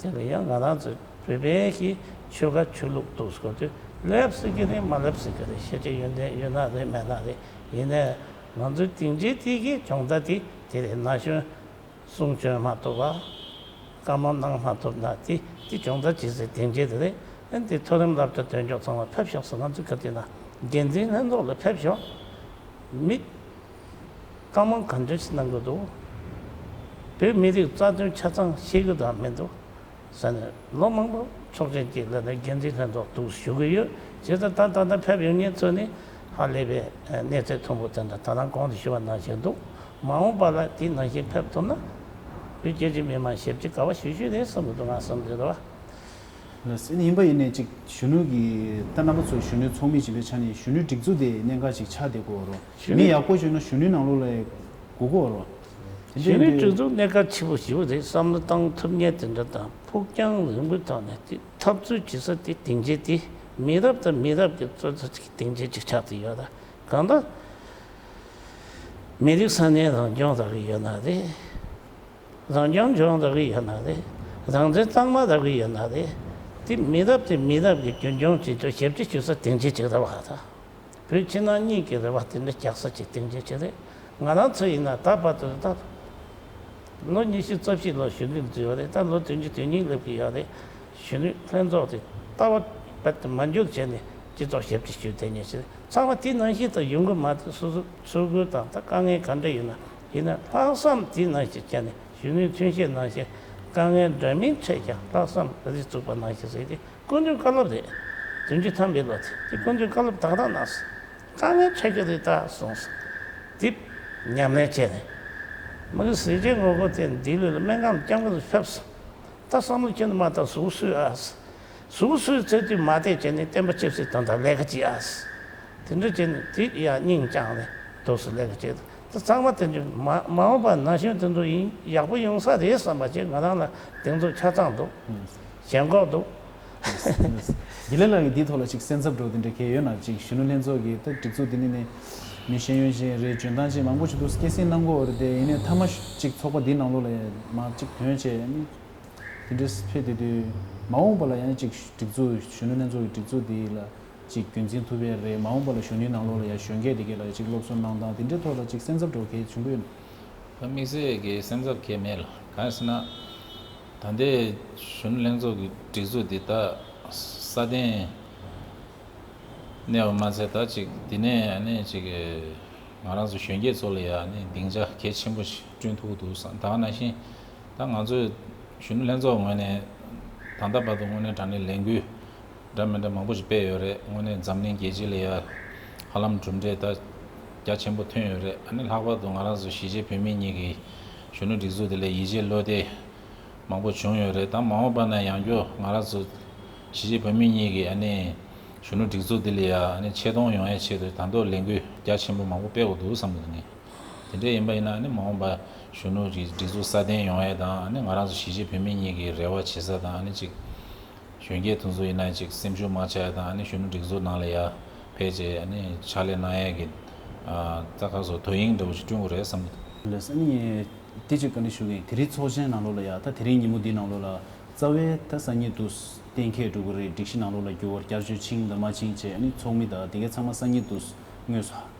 དེ་ལ་ཡང་ང་རང་ཚོ་བོད་པའི་གི་ཆོལ་ཁ་ཆོས་ལུགས་འདུག་སེ་སྐོར་དུས་སླེབས་སྲིད་ཀྱི་རེད་མ་སླེབས་སྲིད་ཀྱི་རེད། ཤེས་བྱ་ཡོན་ཏན་ཡོད་ན་རེད་མེད་ན་རེད། ཡིན་ནའི་ང་ཚོའི་སྡིངས་ཆའི་དེ་གི་སྦྱོང་བརྡར་དེ་དེ་རེད། ན་གཞོན་གསུང་བྱོན་མ་ཐུབ་པ། བཀའ་མོལ་གནང་མ་ཐུབ་ན་དེ་དེ་སྦྱོང་བརྡར་བྱེད་སའི་སྡིངས་ཆ་དེ་རེད། ཨ་ནི་དེ་མཐོ་རིམ་སློབ་གྲྭ་དོན་ཆོག་ཚང་མ་ཕེབས་ཤོག་ཟེར། ང་ཚོའི་ཁ་ཐུག་ན་འགན་འཛིན་ལྷན་ཚོགས་ལ་ཕེབས་ཤོག་མི་བཀའ་མོལ་ག་འདྲ་ཞིག་གནང་གི་འདུག་བོད་མི་རིགས་རྩ་དོན་ཆ་ཚང་ཤེས་ཀྱི་འདུག་མི་འདུག་ཟེར་ནས་ལོ་མང་པོ་ཚོགས་ཆེན་གཅིག་ལ་ནས་འགན་འཛིན་ལྷན་ཚོགས་འདུག་ཞུ་གི་ཡོད། བྱས་ཙང་ད་ད་ལྟ་ཕེབས་ཡོང་མཁན་ཚོ་ནི་ཧ་ལས་པའི་གནས་ཚད་མཐོན་པོ་དེ་འདྲ། ད་ལྟ་གོང་དུ་ཞུ་བ་ནང་བཞིན་འདུག་མ་འོངས་པ་ལ་དེ་ནང་བཞིན་ཕེབས་ཐུབ་ན་བོད་རྒྱ་ཆེ་མི་མང་ཞབས་ཕྱི་དགའ་བ་ཞུ་ཞུ་རེད་བསམ་གི་འདུག་ང་བསམ་གི་འདུག་ལགས་སོ། ཡིན་པ་ཡིན་ནའི་ཅིག་གཞོན་ནུ་གི་ད་རྣམ་པ་ཚོ་གཞོན་ནུའི་ཚོགས་མི་ཅིག་ཡིན་པའི་ཆ་ནས་གཞོན་ནུའི་སྒྲིག་འཛུགས་དེ་གནད་འགག་ཅིག་ཆགས་བསྡད་ཀྱི་ཡོད་རེད། གཞོན་མི་ནུ་ཡག་པོ་བྱུང་ན་གཞོན་ནུའི་ནང་ལོགས་ལ་སྒུག་གི་ཡོད་རེད། དེ་འདྲ་གཞོན་ནུའི་ཡིན་དུས་སྒྲིག་འཛུགས་གནད་འགག་ཆེ་པོ་ཞེ་པོ་རེད། བསམ་བློ་བཏང་ཐུབ་མཁན་དེ་འདྲ་དང་ཕུགས་རྒྱང་རིང་པོའི་ཐོག་ནས་དེ་འཐབ་རྩོད་བྱེད་ས་དེ་སྡིངས་ཆ་དེ་མི་རབས་དང་མི་རབས་ཀྱི་རྩོད་ས་ཅིག་སྡིངས་ཆ་ཅིག་ཆགས་བསྡད་ཡོད་རེད། གང་ལྟར་མི་རིགས་ས་གནས་རང་སྐྱོང་རག་གི་ཡོད་ན་རེད། རང་སྐྱོང་ལྗོངས་རག་གི་ཡོད་ན་རེད། རང་བཙན་གཙང་མ་རག་གི་ཡོད་ན་རེད། དེ་མི་རབས་དེ་མི་རབས་ཀྱི་རྒྱུན་སྐྱོང་བྱེད་རྒྱུ་ཞབས་ཕྱི་ཞུ་ས་སྡིངས་ཆ་ཅིག་རེད་བ་ད། བོད་ཕྱི་ནང་གཉིས་ཀྱི་རེ་བ་དེ་འདྲ་རྒྱག་ས་ཅིག་སྡིངས་ཆ་ཅིག་རེད། ང་རང་ཚོ་ཡིན་ན་ད་བར་དུ་ད་ལོ་ཉི་ཤུ་རྩ་བཞི་ལོ་གཞོན་ནུ་འཛུལ་བ་རེད། ད་ལོ་བདུན་ཅུ་དོན་གཉིས་སླེབས་ཀྱི་ཡོད་རེད། གཞོན་ནུ་ལྷན་ཚོགས་དེ་ལྟ་བ་རྦད་དེ་མ་འགྱུར་བྱས་ནས་སྤྱི་ཚོགས་ཞབས་ཕྱི་ཞུ་བསྡད་མཁན་ཞིག་རེད། ཚང་མ་དེ་ནང་བཞིན་དུ་ཡོང་གི་མ་རེད། སོ་སོ་ཚུར་རྒོལ་དང་ད་དཀའ་ངལ་ག་འདྲ་ཡོད་ན་ཡིན་ན་ལྷག་བསམ་དེ་ནང་བཞིན་བྱས་ནས་གཞོན་ནུའི་མཚོན་བྱེད་ནང་བཞིན་དཀའ་ངལ་འདྲ་མིན་འཕྲད་ཀྱང་ལྷག་བསམ་རི་བཙུགས་པ་ནང་བཞིན་ཟེར་ཏེ་སྐུ་མདུན་བཀའ་སློབ་རེད། བདུན་ཅུ་ཐམ་པའི་ལོ་དེ་དེ་སྐུ་མདུན་བཀའ་སློབ་དག་དག་གནང་སོང་། དཀའ་ངལ་འཕྲད་ཀྱི་རེད་ད་གསུངས་སོང་། དེ་ཉམས་ལེན་བྱས་ནས་མ་གི་ཟས་བཅད་ངོ་རྒོལ་དེ་འདི་ལོས་ལ་སྨན་ཁང་སྐྱབས་མགོན་དུ་ཕེབས་སོང་། ད་བསམ་བློ་ཁྱོན་ནས་མ་བཏང་། གཟུགས་གསོས་ཨ། གཟུགས་གསོས་ཚེ་དུས་མ་བསྡད་བྱས་ནས་བསྟན་པ་ཆབ་སྲིད་དོན་དག་ལས་ཀ་བྱེད་ཨ། དེ་འདྲ་བྱས་ནས་དེ་ཡང་སྙིང་བཅངས་ནས་འདུག་སེ་ལས་ཀ་བྱེད། ད་ཚང་མ་དེ་འདྲ་མ་མ་འོངས་པ་ན་གཞོན་དེ་ཚོ་ཡིན་ཡག་པོ་ཡོང་ས་རེད་བསམ་པ་བྱས། ང་རང་ལ་དེ་ཚོ་ཆ་ཚང་འདུག་ཞེན་ཁོག་འདུག་དགེ་ལེགས་ལགས་ཀྱིས་འདིའི་ཐོག་ལ་ཅིག་སེམས་འཚབ་འདྲ་བོ་དེ་འདྲ་གང་ཡོད་ན། ཅིག་གཞོན་ནུ་ལྷན་ཚོགས་ཀྱི་ད་སྒྲིག་འཛུགས་འདི་ནི་ནི་མི་ཤེས་ཡོན་ཅན་རེད། འཇོན་ཐང་ཅན་མང་པོ་ཞིག་འདུག་སྐད་གསེང་གནང་གི་ཡོད་རེད་དེ། ཡིན་ནའི་མཐའ་མ་ཅིག་ཚོགས་པ་འདིའི་ནང་ལོགས་ལ་མར་ཅིག་ཐོན་བྱས་ནི་དེ་འདྲ་ཕེབས་བསྡད་དུས་མ་འོངས་པ་ལ་ཡང་ཅིག་སྒྲིག་འཛུགས་གཞོན་ནུ་ལྷན་ཚོགས་ཀྱི་སྒྲིག་འཛུགས་འདི་ལ་ཅིག་རྒྱུན་འཛིན་ཐུབ་ཡས་རེད། མ་འོངས་པ་ལ་གཞོན་ནུའི་ནང་ལོགས་ལ་ཡང་གཞོན་སྐྱེས་དེ་གས་ལ་ཅིག་སློབ་གསོ་གནང་སྟངས་དེ་འདྲའི་ཐོག་ལ་ཅིག་སེམས་འཚབ་འདྲ་བོ་གང་ཡང་བྱུང་གི་ཡོད་ན། ད་དམིགས་བསལ་གྱི་སེམས་འཚབ་གང་ཡང་མེད་ལ། གང་ཡིན་ཟེར་ན། ད་ལྟའི་གཞོན་ནུ་ལྷན་ཚོགས་ཀྱི་སྒྲིག་འཛུགས་འདི་ད་སྲ་བརྟན་གནས་པ་མ་ཚད། ད་ཅིག་འདི་ནས་ཨ་ནི་ཅིག་ང་རང་ཚོ་གཞོན་སྐྱེས་ཚོ་ལ་ཡང་ཨ་ནི་སྡིངས་ཆ་གལ་ཆེན་པོ་ཞིག་བསྐྲུན་ཐུབ་ཀྱི་འདུག་བསམ། ད་ག་ནང་བཞིན་ད་ང་ཚོའི་གཞོན་ནུ་ལྷན་ཚོགས་ངོས་ནས་ད་ལྟ་བར་དུ་དངོས་གནས་དྲང་གནས་ལས་འགུལ་འདྲ་མི་འདྲ་མང་པོ་ཞིག་སྤེལ་ཡོད་རེད། དངོས་གནས་འཛམ་གླིང་རྒྱལ་སྤྱི་ལ་ཡ་ཧ་ལམ་གྲུབ་འབྲས་ད་རྒྱ་ཆེན་པོ་ཐོན་ཡོད་རེད། ཨ་ནི་ལྷག་པར་དུ་ང་རང་ཚོ་གཞིས་བྱེས་བོད་མི་གཉིས་ཀྱི་གཞོན་ནུ་སྒྲིག་འཛུགས་དེ་ལ་ཡིད་ཆེས་བློ་གཏད་མང་པོ་བྱུང་ཡོད་རེད། ད་མ་འོངས་པ་ན་ཡང་བསྐྱར་ང་རང་ཚོ་གཞིས་བྱེས་བོད་མི་གཉིས་ཀྱི་ཨ་ནི་གཞོན་ནུ་སྒྲིག་འཛུགས་དེ་ལ་ཡ་ཨ་ནི་ཆེ་མཐོང་ཡོང་ཡའི་ཆེད་དུ་ད་དུང་ལས་འགུལ་རྒྱ་ཆེན་པོ་མང་པོ་སྤེལ་དགོས་འདུག་བསམ་གྱི་འདུག་ངས། དེ་འདྲ་ཡིན་པ་ཡིན་ན་ཨ་ནི་མ་འོངས་པ་གཞོན་ནུ་སྒྲིག་སྒྲིག་འཛུགས་སྲ་བརྟན་ཡོང་ཡ་དང་། ཨ་ནི་ང་རང་ཚོ་གཞིས་བྱེས་བོད་མི་གཉིས་ཀྱི་རེ་བ་བྱེད་ས་དང་། ཨ་ནི་ཅིག་གཞོན་སྐྱེས་དེ་ཚོ་ཡིན་ན་ཅིག་སེམས་ཤུགས་མར་ཆག་ཡ་དང་། ཨ་ནི་གཞོན་ནུ་སྒྲིག་འཛུགས་ནང་ལ་ཡ་ཕེབས་བྱས་ཨ་ནི་ཕྱག་ལས་གནང་ཡ་གི་ཨ་ད་ག་སོ་དོ་དབྱིངས་འདྲ་བོ་ཞིག་བསྐྲུན་དགོས་རེད་བསམ་གྱི་འདུག་ལགས་སོ། ཨ་ནི་དེ་ཅིག་བཀའ་འདྲི་ཞུ་གི་ཡིན། དེ་རིང་ཚོགས་ཆེན་ནང་ལོགས་ལ་ཡ་ད་དེ་རིང་ཉིན་མོ་འདིའི་ནང་ལོགས་ལ་རྩ་བའི་ད་སང་ཉིན་དུ་གཏན་འཁེལ་འགྲོ་གི་རེད། སྒྲིག་གཞི་ནང་ལོགས་ལ་འགྱུར་བ་བསྐྱར་བཅོས་ཕྱིན་དང་མ་ཕྱིན་བྱས། ཨ་ནི་ཚོགས་མི་དང་དེ་གའི་ཚང་མ་སང་ཉིན་དུ་དངོས་སུ་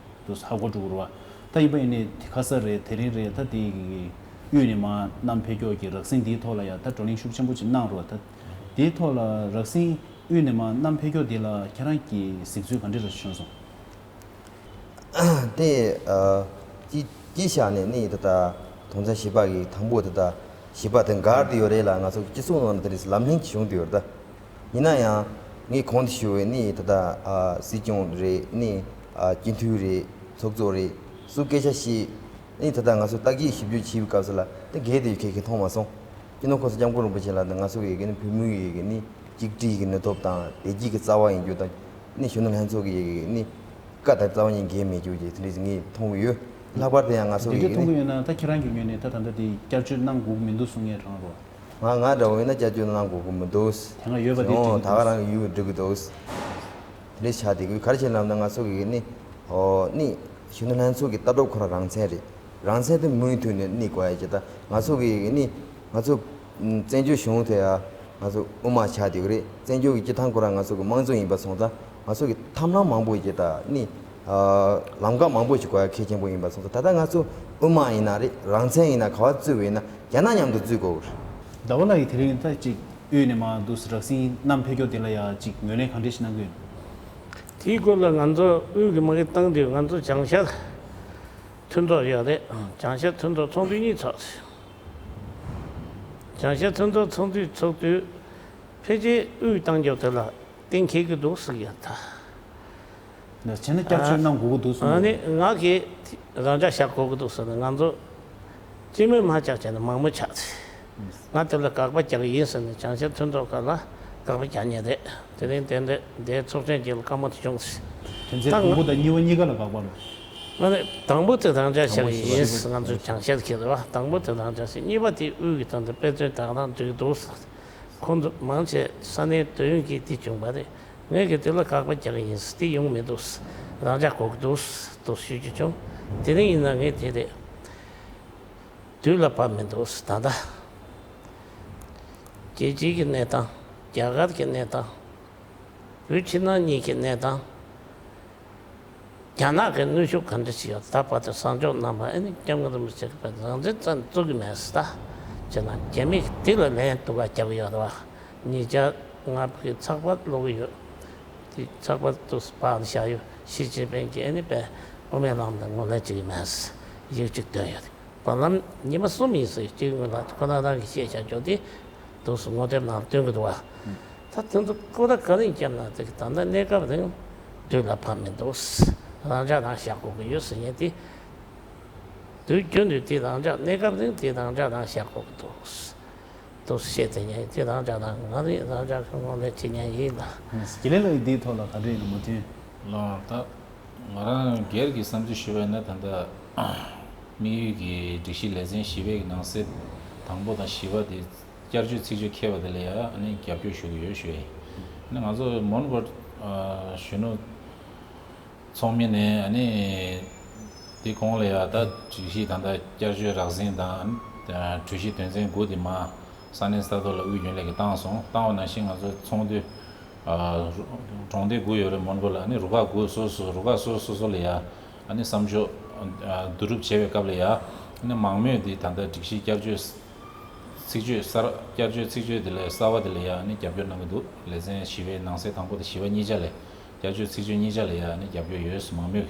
དུ་ཧ་གོ་འགྲོ་གི་རེད་བ། ད་ཡིན་པ་ཡིན་ནའི་དེ་ཁ་ས་རེད། དེ་རིང་རེད། ད་དེ་གི་དབུས་ནས་མར་བསྣམས་ཕེབས་སྐྱོད་ཀྱི་རགས་ཟིན་འདིའི་ཐོག་ལ་ཡ་ད་བགྲོ་གླེང་ཤུགས་ཆེན་པོ་ཅིག་གནང་རེད་བ། ད་དེའི་ཐོག་ལ་རགས་ཟིན་དབུས་ནས་མར་བསྣམས་ཕེབས་སྐྱོད་འདི་ལ་ཁྱེད་རང་གི་གཟིགས་ཚུལ་ག་འདྲ་རེ་བྱུང་སོང་། དེ་ཨ་སྤྱི་སྤྱི་བཤད་ནས་ནི་ད་ལྟ་དོན་ཚན་བཞི་པ་གི་དང་པོ་ད་ལྟ་བཞི་པ་དེ་འགལ་ཏེ་ཡོད་རེད་ལ། ང་ཚོ་སྤྱི་ཚོགས་ནང་ལ་དེ་འདྲ་ལམ་ལྷོང་ཅིག་བྱུང་བསྡད་ཡོད་རེད། ད་ཡིན་ན་ཡང་ངས་གོང་དུ་ཞུས་པའི་ནི་ད་ལྟ་ཨ་སྲིད་སྐྱོང་རེད། ནི་ཨ་སྤྱི་འཐུས་རེད། ཚོགས་གཙོ་རེད། སུ་སྐད་ཆ་བཤད། ནི་ད་ལྟ་ང་ཚོ་བརྟག་དཔྱད་ཞིབ་འཇུག་བྱེད་པའི་སྐབས་སུ་ལ་དེ་འགལ་ཏེ་ཡོད་མཁན་གྱི་མཐོང་མ་སོང་། སྤྱི་ནོར་གོང་ས་སྐྱབས་མགོན་རིན་པོ་ཆེ་ལགས་དང་ང་ཚོ་གི་ནི་བོད་མི་ཡི་གི་ནི་གཅིག་སྒྲིལ་གྱི་ནུས་སྟོབས་དང་བདེ་སྐྱིད་ཀྱི་རྩ་བ་ཡིན་རྒྱུ་དང་། ནི་གཞོན་ནུ་ལྷན་ཚོགས་ཀྱི་ནི་བཀའ་དང་རྩ་བ་ཉིད་འགལ་མེད་རྒྱུ་ཅིག་དེ་འདྲ་ངས་མཐོང་གི་ཡོད། ལྷག་པར་དུ་ཡང་ང་ཚོ་དེ་གི་འདྲ་མཐོང་ནི་གི་ཡོད་ན་ད་ཁྱེད་རང་གི་ངོས་ནས་ད་ད་ལྟ་དེ་བསྐྱར་བཅོས་གནང་དགོས་ཀྱི་མི་འདུག་གསུང་ཡས་རང་རོ། ང་ང་འདྲ་བོ་ཡིན་ན་བསྐྱར་བཅོས་གནང་དགོས་ཀྱི་མི་འདུག་དེ་སྔ་ཡོད་པ་དེ་འོ་འགྲིག་གི་ད་ག་འདུག་རང་གི་ཡུལ་འགྲིག་གི་འདུག་དེ་འདྲ་ཆགས་བསྡད་ཀྱི་ཡོད། ག་རེ་བྱས་ལབ་ན་ང་ཚོ་གི་ནི་ཨོ་ནི་གཞོན་ནུ་ལྷན་ཚོགས་ཀྱི་ལྟ་གྲུབ་ཁོ་རང་རང་བཙན་རེད། རང་བཙན་དེ་མུ་མཐུད་ནས་གནས་དགོས་ཡ་ཅིག་ད་ང་ཚོ་གི་ནི་ང་ཚོ་བཙན་བྱོལ་གཞུང་དེ་ཡ་ང་ཚོ་དབུ་མ་ཆགས་བསྡད་ཀྱི་རེད། བཙན་བྱོལ་གྱི་སྤྱི་བཏང་ཁོ་རང་ང་ཚོ་གི་དམངས་གཙོ་ཡིན་པ་སོང་ཙང་ང་ཚོ་གི་ཐབས་ལམ་མང་པོ་ཅིག་ད་ནི་ཨ་ལམ་ཁ་མང་པོ་ཞིག་དགོས་ཡ་གལ་ཆེན་པོ་ཡིན་པ་སོང་ཙང་། ད་ལྟ་ང་ཚོ་དབུ་མ་ཡིན་ན་རེད། རང་བཙན་ཡིན་ན་ག་པར་བཙུགས་པ་ཡིན་ན་རྒྱ་ནག་མཉམ་དུ་བཙུགས་དགོས་ཀྱི་རེད། ཟླ་བ་ལགས་ཀྱིས་དེ་རིང་ད་ཅིག་དབུས་ནས་མར་འདུག་སེ་རགས་ཟིན་བསྣམས་ཕེབས་སྐྱོད་དེ་ལ་ཡ་ཅིག་ངོས་ལེན་ག་འདྲ་ཞིག་གནང་གི་ཡོད། དེའི་སྐོར་ལ་ང་ཚོ་དབུས་ཀྱི་མ་གི་བཏང་དུས་ང་ཚོ་བྱང་ཤར་མཐུན་ཚོགས་ཡོད་རེད། བྱང་ཤར་མཐུན་ཚོགས་ཚོགས་དུས་གཉིས་ཚོགས་རེད། བྱང་ཤར་མཐུན་ཚོགས་ཚོགས་དུས་ཚོགས་དུས་ཕལ་ཆེར་དབུས་བཏང་རྒྱུ་དེ་ལ་གཏན་འཁེལ་གྱི་འདུག་ཟེར་གྱི་ཡོད་ད། ལགས་བྱས་ན་བསྐྱར་བཅོས་གནང་དགོས་ཀྱི་འདུག་གསུངས། ཨ་ནི་ང་གིས་རང་འཇགས་བཞག་དགོས་ཀྱི་འདུག་ཟེར་ནས་ང་ཚོ་སྤྱི་མོས་མ་བཅག་བྱས་ནས་མང་མོས་ཆགས་ཚེ། ང་དེ་ལ་དགག་པ་རྒྱག་གི་ཡིན་ཟེར་ནས་བྱང་ཤར་མཐུན་ཚོགས་ཁག་ལ་ དགག་པ་རྒྱག་མཁན་རེད། དེ་རིང་དེ་འདྲ་དེ་ཚོགས་ཆེན་གྱི་ལ་བཀའ་མོལ་དེ་བྱུང་ཟིན། དོན་ཚན་དང་པོ་དང་གཉིས་པ་གཉིས་ཀ་ལ་དགག་པ་རེད། ང་ནི་དང་པོ་དེ་རང་ཅག་བཞག་དང་པོ་ཡིན། བཞི་པ་ང་ཚོས་བྱང་ཤར་གྱི་རེད་བ། དང་པོ་དེ་རང་ཅག་ཟིན། གཉིས་པ་དེ་དབུས་ཀྱི་དོན་དུ་དཔེ་མཚོན་དག་སྣང་འདུས་འདུག་ཁོང་ཚོ་མང་ཆེ་ས་གནས་དོན་གྱིས་དེ་བྱུང་བ་རེད། ངས་ཀྱི་དེ་ལ་དགག་པ་རྒྱག་གི་ཡིན། དེ་ཡོང་མི་འདུག་རང་ཅག་གོ་གི་འདུག་དུ་ཞུ་རྒྱུ་བྱུང་། དེ་རིང་ཡིན་ན་ངས་དེ་རེད། དུས་ལ་བབ་མི་འདུག་ད་ལྟ་རྒྱལ་སྤྱིའི་གི་གནས་སྟངས། རྒྱ་གར་གྱི་གནས་སྟངས། བོད་ཕྱི་ནང་གཉིས་ཀྱི་གནས་སྟངས། རྒྱ་ནག་གི་གནོན་ཤུགས་ག་འདྲ་ཞིག་ཡོད། ད་བར་དུ་གསང་སྤྱོད་རྣམ་པ་ཨ་ནི་སྐྱབས་མགོན་རིན་པོ་ཆེ་གི་བར་རང་བཙན་བཙན་བཙུགས་ཀྱི་མེད་ཟེར། ད་བྱས་ན་རྒྱ་མི་གི་དེ་ལ་ལན་སྡུག་ག་རྒྱབ་ཀྱི་ཡོད་རེད་བ། ཉིས་བརྒྱ་ལྔ་བཅུ་གི་ཚགས་པར་ཀློག་གི་ཡོད། དེ་ཚགས་པར་དུ་ཕར་བཞག་ཡོད། ཞི་ཅིན་ཕིང་གིས་ཨ་ནི་དཔེ་དབུ་མའི་ལམ་ལ་ངོས་ལེན་བྱེད་ཀྱི་མེད་ཟེར་ཡིག་གཅིག་བཏོན་ཡོད། བར་ལམ་ཉི་མ་གསུམ་ཡིན་ཟེར། གཅིག་སྔོན་ལ་ཁོ་ན་རང་གིས་བཤད་བྱ་ཆོག་དེ་འདུག་སེ་ངོ་དེབ་ནང་བཏོན་གྱི་འདུག་བ། ད་དེ་ཚོ་སྐོར་ར་ག་རེ་བརྒྱབ་ན་དེ་ད་ལྟ་གནས་སྐབས་རིང་དུས་ལ་བབ་མི་འདུག་རང་ཅག་རང་བཞག་དགོས་ཀྱི་ཡོད་ཟེར་མཁན་དེ། དུས་རྒྱུན་དུ་དེ་རང་ཅག་གནས་སྐབས་རིང་དེ་རང་ཅག་རང་བཞག་དགོས་ཀྱི་འདུག་འདུག་སེ་བཤད་དེ་ཉན་དེ་རང་ཅག་རང་ང་རེད། རང་ཅག་གི་ངོས་ལེན་བྱེད་མཁན་ཡིན་ལ། དགེ་ལེགས་ལགས་འདིའི་ཐོག་ལ་ག་འདྲ་ཡིན་ན་མོས་མཐུན། ལགས། ད་ང་རང་སྒེར་གྱི་བསམ་ཚུལ་ཞུས་པ་ཡིན་ན། ད་ལྟ་དམིགས་ཡུལ་གྱི་སྒྲིག་གཞི་ལེ་ཚན་བཞི་པའི་ནང་གསེས་དང་པོ་དང་བཞི་པ་དེ་བསྐྱར་བཅོས་ཚིག་བརྗོད་འཁེལ་བ་དེ་ལ་ཡང་ཨ་ནི་རྒྱབ་སྐྱོར་ཞུ་གི་ཡོད་ཞུ་ཡ་ཡིན། ཨ་ནི་ང་ཚོ་མོན་གྷོ་གཞོན་ནུ་ཚོགས་མི་ནས་ཨ་ནི་དེ་གོང་ལ་ཡང་ད་སྒྲིག་གཞི་ད་ལྟ་བསྐྱར་བཅོས་རགས་ཟིན་དང་གྲོས་གཞི་དོན་ཚན་དགུ་དེ་མར་ས་གནས་ས་ཐོག་ལ་དབུས་རྒྱུན་ལས་ཀྱིས་བཏང་སོང་། བཏང་བ་ནང་བཞིན་ང་ཚོ་ཚོགས་འདུ་གྲོང་སྡེ་དགུ་ཡོད་རེད། མོན་གྷོ་ལ་ཨ་ནི་རུ་ཁག་དགུ་སོ་སོ་རུ་ཁག་སོ་སོ་སོ་ལ་ཡང་ཨ་ནི་བསམ་ཤོག་བསྡུ་རུབ་བྱས་པའི་སྐབས་ལ་ཡང་ཨ་ནི་མང་མོས་དེ་ད་ལྟ་སྒྲིག་གཞི་བསྐྱར་བཅོས་ཚིག་བརྗོད་གསར་བསྐྱར་བཅོས་ཚིག་བརྗོད་དེ་ལས་གསར་བ་དེ་ལ་ཡང་ཨ་ནི་རྒྱབ་སྐྱོར་གནང་གི་འདུག་ལེ་ཚན་བཞི་པའི་ནང་གསེས་དང་པོ་དང་བཞི་པ་གཉིས་ཆ་ལ་བསྐྱར་བཅོས་ཚིག་བརྗོད་གཉིས་ཆ་ལ་ཡང་ཨ་ནི་རྒྱབ་སྐྱོར་ཡོད་མང་མོས།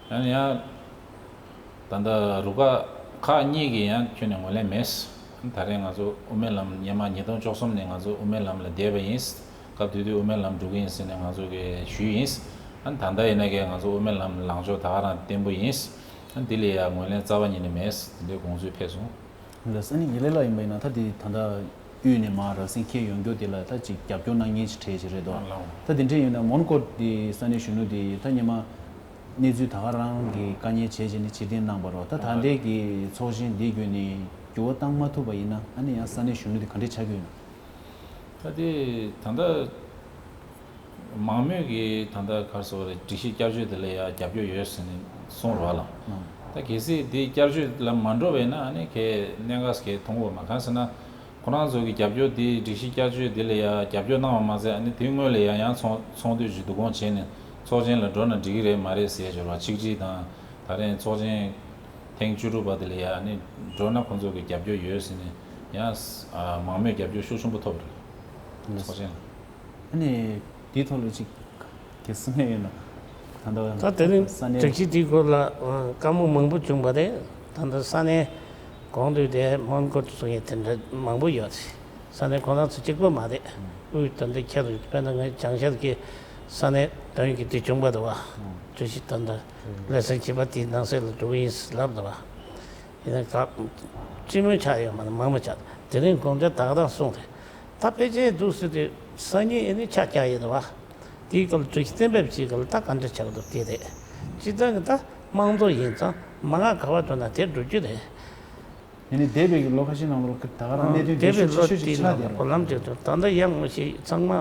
ཨ་ནི་ཡང་ད་ལྟ་རུ་ཁག་ཁག་གཉིས་ཀྱིས་ཡང་ཁྱོན་ནས་ངོས་ལེན་མེད། ད་རེས་ང་ཚོ་དབུ་མའི་ལམ་སྔོན་མ་ཉིས་སྟོང་བཅུ་གསུམ་ནས་ང་ཚོ་དབུ་མའི་ལམ་ལ་བསྡད་པ་ཡིན། སྐབས་དེ་དུས་དབུ་མའི་ལམ་འགྲོ་གི་ཡིན་ཟེར་ནས་ང་ཚོ་གིས་ཞུས་ཡིན། ཨ་ནི་ད་ལྟ་ཡིན་ན་གས་ང་ཚོ་དབུ་མའི་ལམ་ལངས་ཕྱོགས་ད་ག་རང་བརྟན་པོ་ཡིན། ཨ་ནི་དེ་ལ་ཡང་ངོས་ལེན་རྩ་བ་ཉིད་ནས་མེད། དེ་འདྲའི་དགོངས་ཚུལ་ཕེབས་སོང་། ལགས་སོ། ཨ་ནི་ཡེ་ལེ་ལགས་ཡིན་པ་ཡིན་ན་ད་དེ་ད་ལྟ་དབུས་ནས་མར་རགས་ཟིན་འཁེལ་ཡོང་རྒྱུ་དེ་ལ་ད་ཅིག་རྒྱབ་སྐྱོར་གནང་མཁན་ཞིག་གྲས་ཅིག་རེད་དོ། ད་དེ་འདྲས་ཡིན་ན་མོན་གྷོ་དེ་ས་གནས་གཞོན་ནུ་དེ་ད་སྔོན་མ་གནས་ཚུལ་ད་ག་རང་གི་དཀའ་ངལ་བྱས་བྱས་ནས་ཕྱིར་འཐེན་གནང་བ་རེད། ད་ད་ལྟའི་གི་ཚོགས་ཆེན་འདི་བརྒྱུད་ནས་འགྱུར་བ་བཏང་མ་ཐུབ་པ་ཡིན་ན་ཨ་ནི་ཡང་ས་གནས་གཞོན་ནུ་དེ་ག་འདྲས་ཆགས་ཀྱི་ཡོད་ན། ད་དེ་ད་ལྟ་མང་མོས་ཀྱིས་ད་ལྟ་ག་རེ་ཟེར་དགོས་རེད། སྒྲིག་གཞི་བསྐྱར་བཅོས་དེ་ལ་ཡང་རྒྱབ་སྐྱོར་ཡོད་ཟེར་ནས་གསུངས་རོགས་ལ། ད་གལ་སྲིད་དེ་བསྐྱར་བཅོས་ལ་མ་འགྲོ་བས་ན་ཨ་ནི་གས་གནད་འགག་གས་མཐོང་གི་ཡོད་མ་རེད། གང་ཟེར་ན་ཁོ་རང་ཚོ་གི་རྒྱབ་སྐྱོར་དེ་སྒྲིག་གཞི་བསྐྱར་བཅོས་དེ་ལ་ཡང་རྒྱབ་སྐྱོར་གནང་བ་མ་ཟད་ཨ་ནི་དེའི་སྔོན་ལ་ཡང་ཡང་ཚོགས་ཚོགས་འདུ་ཞིག་བསྡུ་སྐོང་བྱས་ནས་ཚོགས་ཆེན་ལ་འགྲོ་ན་འགྲིག་གི་རེད་མ་རེད་ཟེར་ཡ་ཅིག་རེད་བ། ཆིག་སྒྲིལ་དང་ད་རེས་ཚོགས་ཆེན་ཐེངས་བཅུ་དྲུག་པ་དེ་ལ་ཡང་ཨ་ནི་འགྲོ་ན་ཁོང་ཚོ་གི་རྒྱབ་སྐྱོར་ཡོད་ཟེར་ནས་ཡང་མང་མོས་རྒྱབ་སྐྱོར་ཤུགས་ཆེན་པོ་ཐོབ་རེད་ཚོགས་ཆེན་ལ། ཨ་ནི་དེའི་ཐོག་ལ་ཅིག་གི་གསུང་ཡས་ཡོད་ན། ད་ལྟ་ད་དེ་རིང་ས་གནས་སྒྲིག་གཞི་དེའི་སྐོར་ལ་བཀའ་མོལ་མང་པོ་བྱུང་བ་རེད། ད་ལྟ་ས་གནས་གོང་དུ་དེ་མོན་གྷོ་ཚོ་ཡི་དེ་འདྲ་མང་པོ་ཡོད་རེད། ས་གནས་ཁོ་རང་ཚོ་གཅིག་པོ་མ་རེད། དབུས་ད་ལྟ་ཁྱེད་རང་དཔེར་ན་ངའི་བྱང་ཤར་གྱི་ས་གནས་དོན་གྱི་དེ་བྱུང་བ་འདུག་བ། སྒྲིག་གཞི་ད་ལྟ་ལེ་ཚན་བཞི་པ་དེའི་ནང་གསེས་ལ་འགྲོ་གི་ཡིན་ལབ་འདུག་བ། ཡིན་ན་ག་སྤྱི་མོས་ཆགས་ཡོད་མ་རེད། མང་མོས་ཆགས། དེ་རིང་དགོངས་འཆར་ད་ག་རང་གསུངས་རེད། ད་ཕལ་ཆེར་འདུག་ཟེར་དུས་སང་ཉིན་ཨེ་ནི་ཆ་རྐྱང་ཡིན་རེད་བ། དེའི་སྐོར་གྲོས་གཞི་གཏན་འབེབས་བྱེད་སྐབས་ད་ག་འདྲ་ཆགས་ཀྱི་འདུག་དེ་རེད། སྤྱིར་བཏང་གི་ད་དམངས་གཙོ་ཡིན་ཙང་མང་ང་ག་བ་འགྲོ་ན་དེར་འགྲོ་རྒྱུ་རེད། ཡིན་ནའི་འདས་པའི་གི་ལོ་ཁ་ཤས་ནང་ལོགས་ཀྱི་ད་ག་རང་གནད་དོན་འདས་གལ་པའི་ཆེ་ལོ་ཤོས་ཤིག་དེའི་ཆགས་ནང་བསྡད་རེད། སྦོ་ལམ་དེ་ཚོ་ད་ལྟ་ཡང་ངོ་ཤེས་ཚང་མ་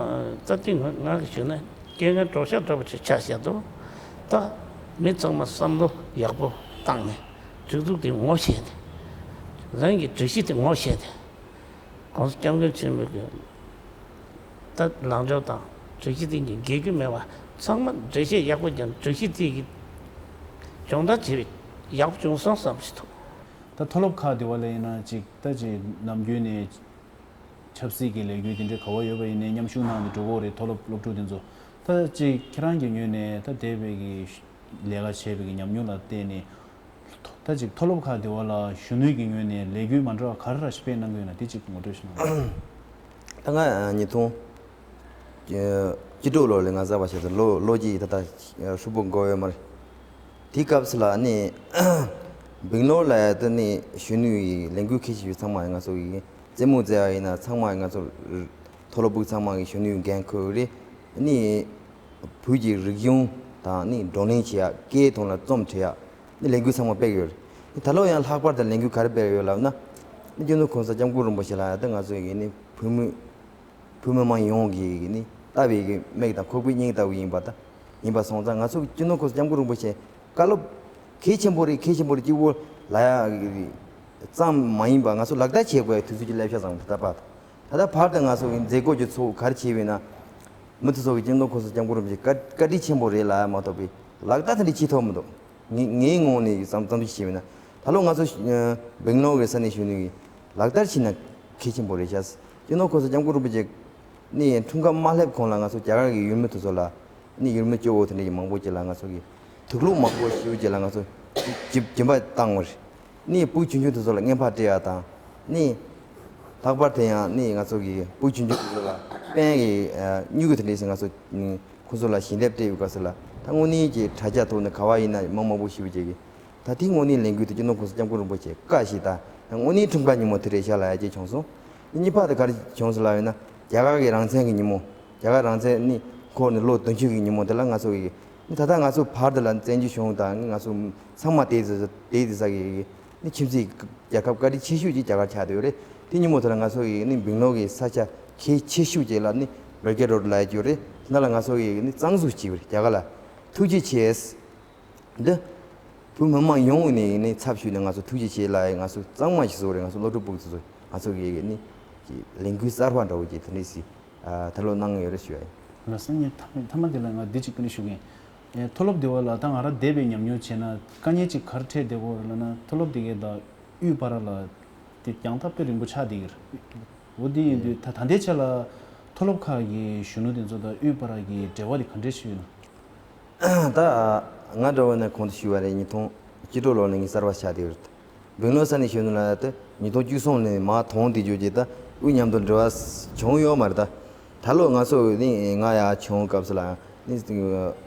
ད་ལྟ་ང་ང་གི་ཞུ་ན་སྐད་ངན་སྒྲོག་ཤ་འདྲ་པོ་ཅིག་ཆགས་བཞག་འདུག་ད་མི་ཚང་མ་བསམ་བློ་ཡག་པོ་བཏང་ནས་སྒྲིག་འཛུགས་དེ་ངོ་ཤེས་ནས་རང་གི་སྒྲིག་གཞི་དེ་ངོ་ཤེས་ནས། ༸གོང་ས་༸སྐྱབས་མགོན་ཆེན་པོ་གི་ད་ལངས་ཕྱོགས་དང་སྒྲིག་གཞི་དེ་གཉིས་འགལ་རྒྱུ་མེད་པ་ཚང་མ་འགྲེལ་བཤད་ཡག་པོ་རྒྱབ་སྒྲིག་གཞི་དེ་གི་སྦྱོང་བརྡར་བྱས་པས་ཡག་པོ་བྱུང་སོང་བསམ་ཞིག་འདུག་ད་མཐོ་སློབ་ཁག་དེ་བ་ལ་ཡིན་ན་ཅིག་ད་ཅིག་ནམ་རྒྱུན་ནས་ཆབ་སྲིད་ཀྱི་ལས་འགུལ་དེ་འདྲའི་ག་བ་ཡོད་པ་ཡིན་ནའི་མཉམ་ཞུགས་གནང་ནས་འགྲོ་གི་ཡོད་རེད། མཐོ་སློབ་སློབ་ཕྲུག་དེ་ཚོ་ད་ཅིག་ཁྱེད་རང་གི་ངོས་ནས་ད་འདས་པའི་གི་ལས་ཀ་བྱས་པའི་གི་ཉམས་མྱོང་ལ་བརྟེན་ནས། ད་ཅིག་མཐོ་སློབ་ཁག་དེ་བ་ལ་གཞོན་ནུའི་གི་ངོས་ནས་ལས་འགུལ་མ་འདྲ་བ་ག་རེ་ར་ཞིག་སྤེལ་གནང་གི་ཡོད་ན་དེ་ཅིག་ངོ་སྤྲོད་ཞིག་གནང་རོགས། ད་ང་ཉིས་སྟོང་བཅུ་དྲུག་ལོ་ལ་ང་གཟའ་པ་ཞེས་སུ་ལོ་ལོ་གཅིག་ད་ལྟ་ཧྲིལ་པོ་འགོར་ཡོད་མ་རེད། དེའི་སྐབས་སུ་ལ་ནི་སྦིང་ལོར་ལ་ད་ནི་གཞོན་ནུའི་ལས་འགུལ་ཁྱེར་བཞིན་པའི་ཚང་མ་ང་ཚོ་གི་རྩེད་མོ་རྩེ་བ་ཡིན་ན་ཚང་མ་ང་ཚོ་ མཐོ་སློབ་ཕྲུག་ཚང་མ་གི་གཞོན་ནུའི་འགན་ཁུར་རེད། ཨ་ནི་བོད་ཀྱི་རིག་གཞུང་དང་ནི་བགྲོ་གླེང་བྱེད་ཡག་སྐད་ཐོག་ལ་རྩོམ་འབྲི་ཡག་ནི་ལས་འགུལ་ཚང་མ་སྤེལ་གི་ཡོད་རེད། ད་ལོ་ཡང་ལྷག་པར་དུ་ལས་འགུལ་ག་རེ་སྤེལ་ཡོད་ལབ་ན། ནི་སྤྱི་ནོར་གོང་ས་སྐྱབས་མགོན་རིན་པོ་ཆེ་ལགས་ད་ང་ཚོ་གི་ནི་བོད་མི་བོད་མི་མང་ཡོངས་ཀྱི་ནི་ལྟ་བའི་གི་མིག་དང་ཁོག་པའི་སྙིང་ལྟ་བུ་ཡིན་པ་དང་ཡིན་པ་སོང་ཙང་ང་ཚོ་གི་སྤྱི་ནོར་གོང་ས་སྐྱབས་མགོན་རིན་པོ་ཆེ་བཀའ་སློབ་གལ་ཆེན་པོ་རེད། གལ་ཆེན་པོ་རེད། གཅིག་པོ་ལབ་ཡག་གི་ཙམ་མ་ཡིན་པ་ང་ཚོ་ལག་བསྟར་བྱེད་དགོས་ཡག་དུས་ཚོད་ཅིག་སླེབས་ཤག་བཟང་ད་ལྟ་བར་དུ། ད་ལྟ་བར་དུ་ང་ཚོ་གི་མཛད་སྒོ་ཅིག་ཚོགས་ག་རེ་བྱས་ཡོད་ན། མུ་མཐུད་ཚོགས་ཀྱི་སྤྱི་ནོར་གོང་ས་སྐྱབས་མགོན་རིན་པོ་ཆེ་བཀའ་བཀའ་དྲིན་ཆེན་པོ་རེད་ལབ་ཡག་མ་གཏོགས་པའི་ལག་བསྟར་དེ་འདྲ་བྱེད་ཐུབ་མི་འདུག་ངའི་ངའི་ངོས་ནས་བསམ་བསམ་ཚུལ་བྱས་པ་ཡིན་ན། ད་ལོ་ང་ཚོ་ཨ་སྦེང་ལོར་གྱི་ས་གནས་གཞོན་ནུ་གིས་ལག་བསྟར་བྱས་ན་གལ་ཆེན་པོ་རེད་ཤག་སྤྱི་ནོར་གོང་ས་སྐྱབས་མགོན་རིན་པོ་ཆེ་ནི་འཁྲུངས་སྐར་མ་སླེབས་གོང་ལ་ང་ཚོ་རྒྱ་གར་གྱི་ཡུལ་མི་དེ་ཚོ་ལ་ནི་ཡུལ་མི་སྐྱོ་བོ་དེ་འདྲ་ཡི་མང་པོ་ཅིག་ལ་ང་ཚོ་གི་དུག་སློག་མང་པོ་ཞེ་པོ་ཅིག་ལ་ང་ཚོ་སྦྱིན་སྦྱིན་པ་བཏང་བ་རེད། ནི་སྤུ་གུ་ཆུང་ཆུང་དེ་ཚོ་ལ་རྔན་པ་སྤྲད་ཡག་དང་། ནི་ལྷག་པར་དུ་ཡང་ནི་ང་ཚོ་གི་སྤུ་གུ་ཆུང་ཆུང་དེ་ཚོ་ལ་པན་གྱི་ཨ་སྨྱུ་གུ་དེ་འདྲ་ཞིག་ང་ཚོ་ཁོ་ཚོ་ལ་ཞལ་འདེབས་སྤྲད་ཡོད་སྐབས་སུ་ལ་ད་དངོས་གནས་ཀྱི་དྲ་རྒྱ་ཐོག་ནས་ག་བ་ཡིན་ན་མི་མང་པོ་ཞེ་པོ་ཅིག་གིས་ད་ཐེངས་དངོས་གནས་ལས་འགུལ་དེ་སྤྱི་ནོར་གོང་ས་སྐྱབས་མགོན་རིན་པོ་ཆེ་བཀའ་ཞིག་དང་དངོས་གནས་འཁྲུངས་སྐར་ཉིན་མོ་དེ་རེད་ཤག་ལབ་ཡག་ཅིག་བྱུང་སོང་། གཉིས་པ་དེ་ག་རེ་བྱུང་སོང་ལབ་ཡོད་ན་རྒྱ་གར་གྱི་རང་བཙན་གྱི་ཉིན་མོ། རྒྱ་གར་རང་བཙན་ནི་འཁོར་ནས་ལོ་བདུན་ཅུ་གི་ཉིན་མོ་དེ་ལ་ང་ཚོ་གི་ནི་ད་ལྟ་ང་ཚོ་བར་དུ་ལ་བཙན་བྱོལ་གཞུང་དང་ང་ཚོ་ཚང་མ་དེ་དེ་དེ་དེ་ས་གི་ནི་ཁྱིམ་མཚེས་རྒྱལ་ཁབ་བཀའ་དྲིན་ཆེ་ཤོས་ཅིག་རྒྱ་གར་ཆགས་བསྡད་ཡོད་རེད། དེ་ཉིན་མོ་དེ་ལ་ང་ཚོ་གི་ནི་སྦེང་ལོར་གི་ས་ཆ་གལ་ཆེ་ཤོས་ཅིག་ལ་ནི་བྷེ་རི་ཀེ་ཌི་རོ་ཌི་ལབ་ཡག་ཅིག་ཡོད་རེད། དེ་ན་ལ་ང་ཚོ་གི་ནི་གཙང་བཟོ་བྱས་པ་རེད། རྒྱ་གར་ལ་ཐུགས་རྗེ་ཆེ། འདི་བོད་མི་མང་ཡོངས་ནས་ནི་ཚབ་ཞུས་ནས་ང་ཚོ་ཐུགས་རྗེ་ཆེ་ལབ་ཡག་ང་ཚོ་གཙང་མ་ཞིག་བཟོ་རེད། ང་ཚོ་སློབ་ཕྲུག་ཕྲུ་གུ་ཚོ་ང་ཚོ་གི་ནི་ལས་འགུལ་གསར་པ་འདྲ་བོ་ཅིག་དེ་འདྲ་ཞིག་ད་ལོ་གནང་ཡོད་རེད་ཞུ་ཡག་ཡིན། ལགས་སོ། ངས་མཐའ་མ་མཐའ་མ་དེ་ལ་ང་འདི་གཅིག་བཀའ་འདྲི་ཞུ་གི་ཡིན། མཐོ་སློབ་དེ་བ་ལ་ད་ང་རང་འདས་པའི་ཉམས་མྱོང་བྱས་ན་དཀའ་ངལ་གཅིག་ག་རེ་འཕྲད་བསྡད་ཀྱི་ཡོད་རེད་ལབ་ན། མཐོ་སློབ་དེ་གའི་དང་དབུས་བར་ལ་དེ་རྒྱང་ཐག་དཔེ་རིང་པོ་ཆགས་བསྡད་ཀྱི་རེད། འོ་དེ་ཡིན་དུས་ད་ད་ལྟའི་ཆ་ལ་མཐོ་སློབ་ཁག་གི་གཞོན་ནུ་དེ་ཚོ་དང་དབུས་བར་གྱི་འབྲེལ་བ་དེ་ག་འདྲས་ཞིག་ཡོད་ན། ད་ང་འདྲ་བོ་ནས་གོང་དུ་ཞུས་པ་རེད། ཉིས་སྟོང་བཅུ་དྲུག་ལོ་ནས་ངས་གསར་པ་ཆགས་བསྡད་ཡོད་རེད། སྦེང་ལོར་ས་གནས་གཞོན་ནུ་ལ་ད་ཉིས་སྟོང་བཅུ་གསུམ་ནས་མར་དོན་དེ་བརྗོད་ཀྱི་ད་དབུས་མཉམ་དུ་འབྲེལ་བ་བྱུང་ཡོད་མ་རེད། ད་ད་ལོ་ང་ཚོ་ནི་ང་ཡར་བྱོན་སྐབས་སུ་ལ་ནི་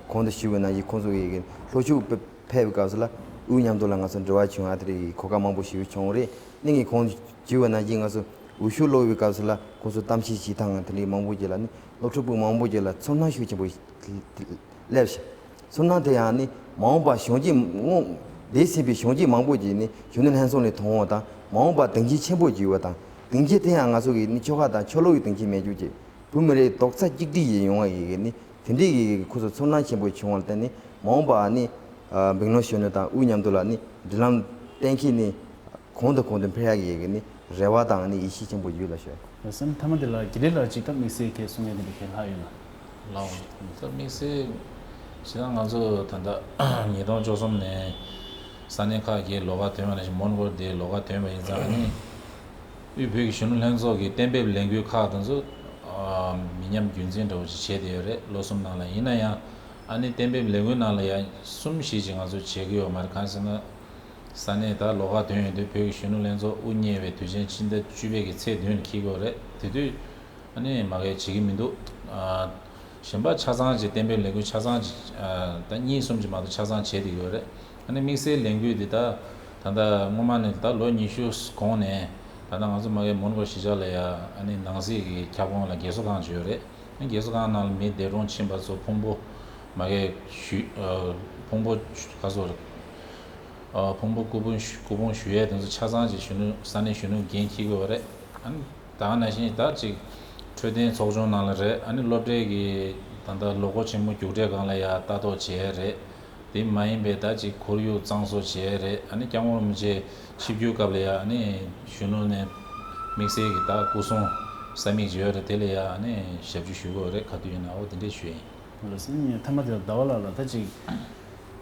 གོང་དུ་ཞུས་པ་ནང་བཞིན་ཁོང་ཚོ་གི་ལྷོ་ཕྱོགས་ཕེབས་པའི་སྐབས་སུ་ལ་དབུས་མཉམ་དུ་ལ་ང་ཚོ་འབྲེལ་བ་བྱུང་ཡག་དེ་རིགས་གོ་སྐབས་མང་པོ་ཞིག་བྱུང་རེད། ནི་ངས་གོང་དུ་ཞུས་པ་ནང་བཞིན་ང་ཚོ་འོས་ཤོག་སློག་པའི་སྐབས་སུ་ལ་ཁོང་ཚོ་གཏམ་བཤད་བྱེད་སྟངས་དེ་འདྲའི་མང་པོ་ཅིག་ལ་ནི་སློབ་ཕྲུག་པོ་མང་པོ་ཅིག་ལ་ཚོར་སྣང་ཤུགས་ཆེན་པོ་སླེབས་ཤག་ཚོར་སྣང་དེ་ཡང་ནི་མ་འོངས་པ་གཞོན་སྐྱེས་སྔོན་འདས་ཟིན་པའི་གཞོན་སྐྱེས་མང་པོ་ཅིག་ནི་གཞོན་ནུ་ལྷན་ཚོགས་ནས་མཐོང་བ་དང་མ་འོངས་པ་སྡིངས་ཆ་ཆེན་པོ་ཅིག་ཡོད་པ་དང་སྡིངས་ཆ་དེ་ཡང་ང་ཚོ་གི་ནི་ཆོལ་ཁ་དང་ཆོས་ལུགས་ཀྱི་སྡིངས་ཆ་མེད་རྒྱུ་ཅིག་བོད་མི་རིགས་རྡོག་རྩ་གཅིག་སྒྲིལ་ཡིན་ཡོང་བ་ཡི་གི་ནི་དེ་འདྲའི་གི་ཁོ་ཚོ་ཚོར་སྣང་ཆེན་པོ་བྱུང་བ་ལ་བརྟེན་ནི་མ་འོངས་པ་ནི་སྦེང་ལོར་གཞོན་ནུ་དང་དབུས་མཉམ་དུ་ལ་ནི་འབྲེལ་ལམ་གཏན་འཁེལ་ནི། གོང་དུ་གོང་དུ་འཕེལ་ཡག་གི་ནི་རེ་བ་དང་ནི་ཡིད་ཆེས་ཆེན་པོ་ཡོད་ལ་ཞུ། ལགས་སོ། མཐའ་མ་དེ་ལ་དགེ་ལེགས་ལགས་ཅིག་ད་དམིགས་བསལ་གྱི་གསུང་ཡག་དེ་འདྲ་གང་ལྷག་ཡོད་ན། ལགས་འོང་། ད་དམིགས་བསལ་ཞེ་ན་ང་ཚོ་ད་ལྟ་ཉིས་སྟོང་བཅུ་གསུམ་ནས་ས་གནས་ཁག་གི་ལོགས་ཀ་ཐོན་པ་ནང་བཞིན་མོན་གྷོ་དེ་ལོགས་ཀ་ཐོན་པ་ཡིན་ཙང་ནི་དབུས་བོད་ཀྱི་གཞོན་ནུ་ལྷན་ཚོགས་ཀྱི་གཏན་འབེབས་ལས་འགུལ་ཁག་དེ་ཚོ་མི་ཉམས་རྒྱུན་འཛིན་འདྲ་བོ་ཞིག་བྱས་བསྡད་ཡོད་རེད། ལོ་གསུམ་ནང་ལ་ཡིན་ན་ཡང་ཨ་ནི་གཏན་འབེབས་ལས་འགུལ་ནང་ལ་ཡང་གསུམ་བཞི་ཅིག་ང་ཚོ་བྱེད་ཀྱི་ཡོད་མ་རེད། གང་ཟེར་ན། ས་གནས་ད་ལོགས་ཀ་ཐོན་ཡོང་དུས་བོད་ཀྱི་གཞོན་ནུ་ལྷན་ཚོགས་དབུ་བརྙེས་པའི་དུས་ཆེན་ཕྱི་ཟླ་བཅུ་པའི་གི་ཚེས་བདུན་ལ་འཁེལ་གྱི་ཡོད་རེད། དེ་དུས་ཨ་ནི་མ་གས་བྱེད་ཀྱི་མི་འདུག་ཨ། གཞན་པ་ཆ་ཚང་ཅིག་གཏན་འབེབས་ལས་འགུལ་ཆ་ཚང་ཅིག་ཨ། ད་གཉིས་གསུམ་ཅིག་མ་གཏོགས་ཆ་ཚང་བྱས་བསྡད་ཀྱི་ཡོད་རེད། ཨ་ནི་དམིགས་བསལ་ལས་འགུལ་འདི་ད་ད་ལྟ་སྔོན་མ་ནས་ད་ལོ་ཉི་ཤུ་གོང་ནས་ད་ལྟ་ང་ཚོ་མ་གས་མོན་གྷོ་གཞིས་ཆགས་ལ་ཡ་ཨ་ནི་ནང་སྲིད་ཀྱི་ཁྱབ་ཁོངས་ལ་རྒས་གསོ་ཁང་ཅིག་ཡོད་རེད། ཨ་ནི་རྒས་གསོ་ཁང་ནང་ལ་མི་འདས་གྲོངས་ཕྱིན་པ་ཚོ་ཕུང་པོ་མ་གས་ཞུ་ཨ། ཕུང་པོ་ག་ཚོད་རེད། ཨ། ཕུང་པོ་སྐུ་ཕུང་སྐུ་ཕུང་ཞུ་ཡས་དེ་ཚོ་ཆ་ཚང་ཅིག་གཞོན་ནུ་ས་གནས་གཞོན་ནུ་འགན་འཁྱེར་གྱི་ཡོད་རེད། ཨ་ནི་ད་ག་ནང་བཞིན་ད་ཅིག་འཕྲོད་བསྟེན་ཚོགས་ཆུང་ནང་ལ་རེད། ཨ་ནི་སློབ་གྲྭའི་གི་ད་ལྟ་ལོ་འཁོར་ཆེན་མོ་རྒྱུགས་སྤྲོད་སྒང་ལ་ཡ་ལྟ་རྟོག་བྱེད་ཡས་རེད། དེ་མ་ཡིན་པའི་ད་ཅིག་ཁོར་ཡུག་གཙང་བཟོ་བྱེད་ཡས་རེད། ཨ་ནི་སྐྱབས་མགོན་རིན་པོ་ཆེ་ཆིབས་བསྒྱུར་སྐབས་ལ་ཡ་ཨ་ནི་གཞོན་ནུ་ནས་དམིགས་བསལ་གི་ད་སྐུ་སྲུང་ས་མིག་ཅིག་ཡོད་རེད། དེ་ལ་ཡ་ཨ་ནི་ཞབས་ཕྱི་ཞུ་གི་ཡོད་རེད། ག་དུས་ཡིན་ན་འོ་དེ་འདྲས་ཞུ་ཡིན། ལགས་སོ། ངས་མཐའ་མ་དེ་ཟླ་བ་ལགས་ལ་ད་ཅིག་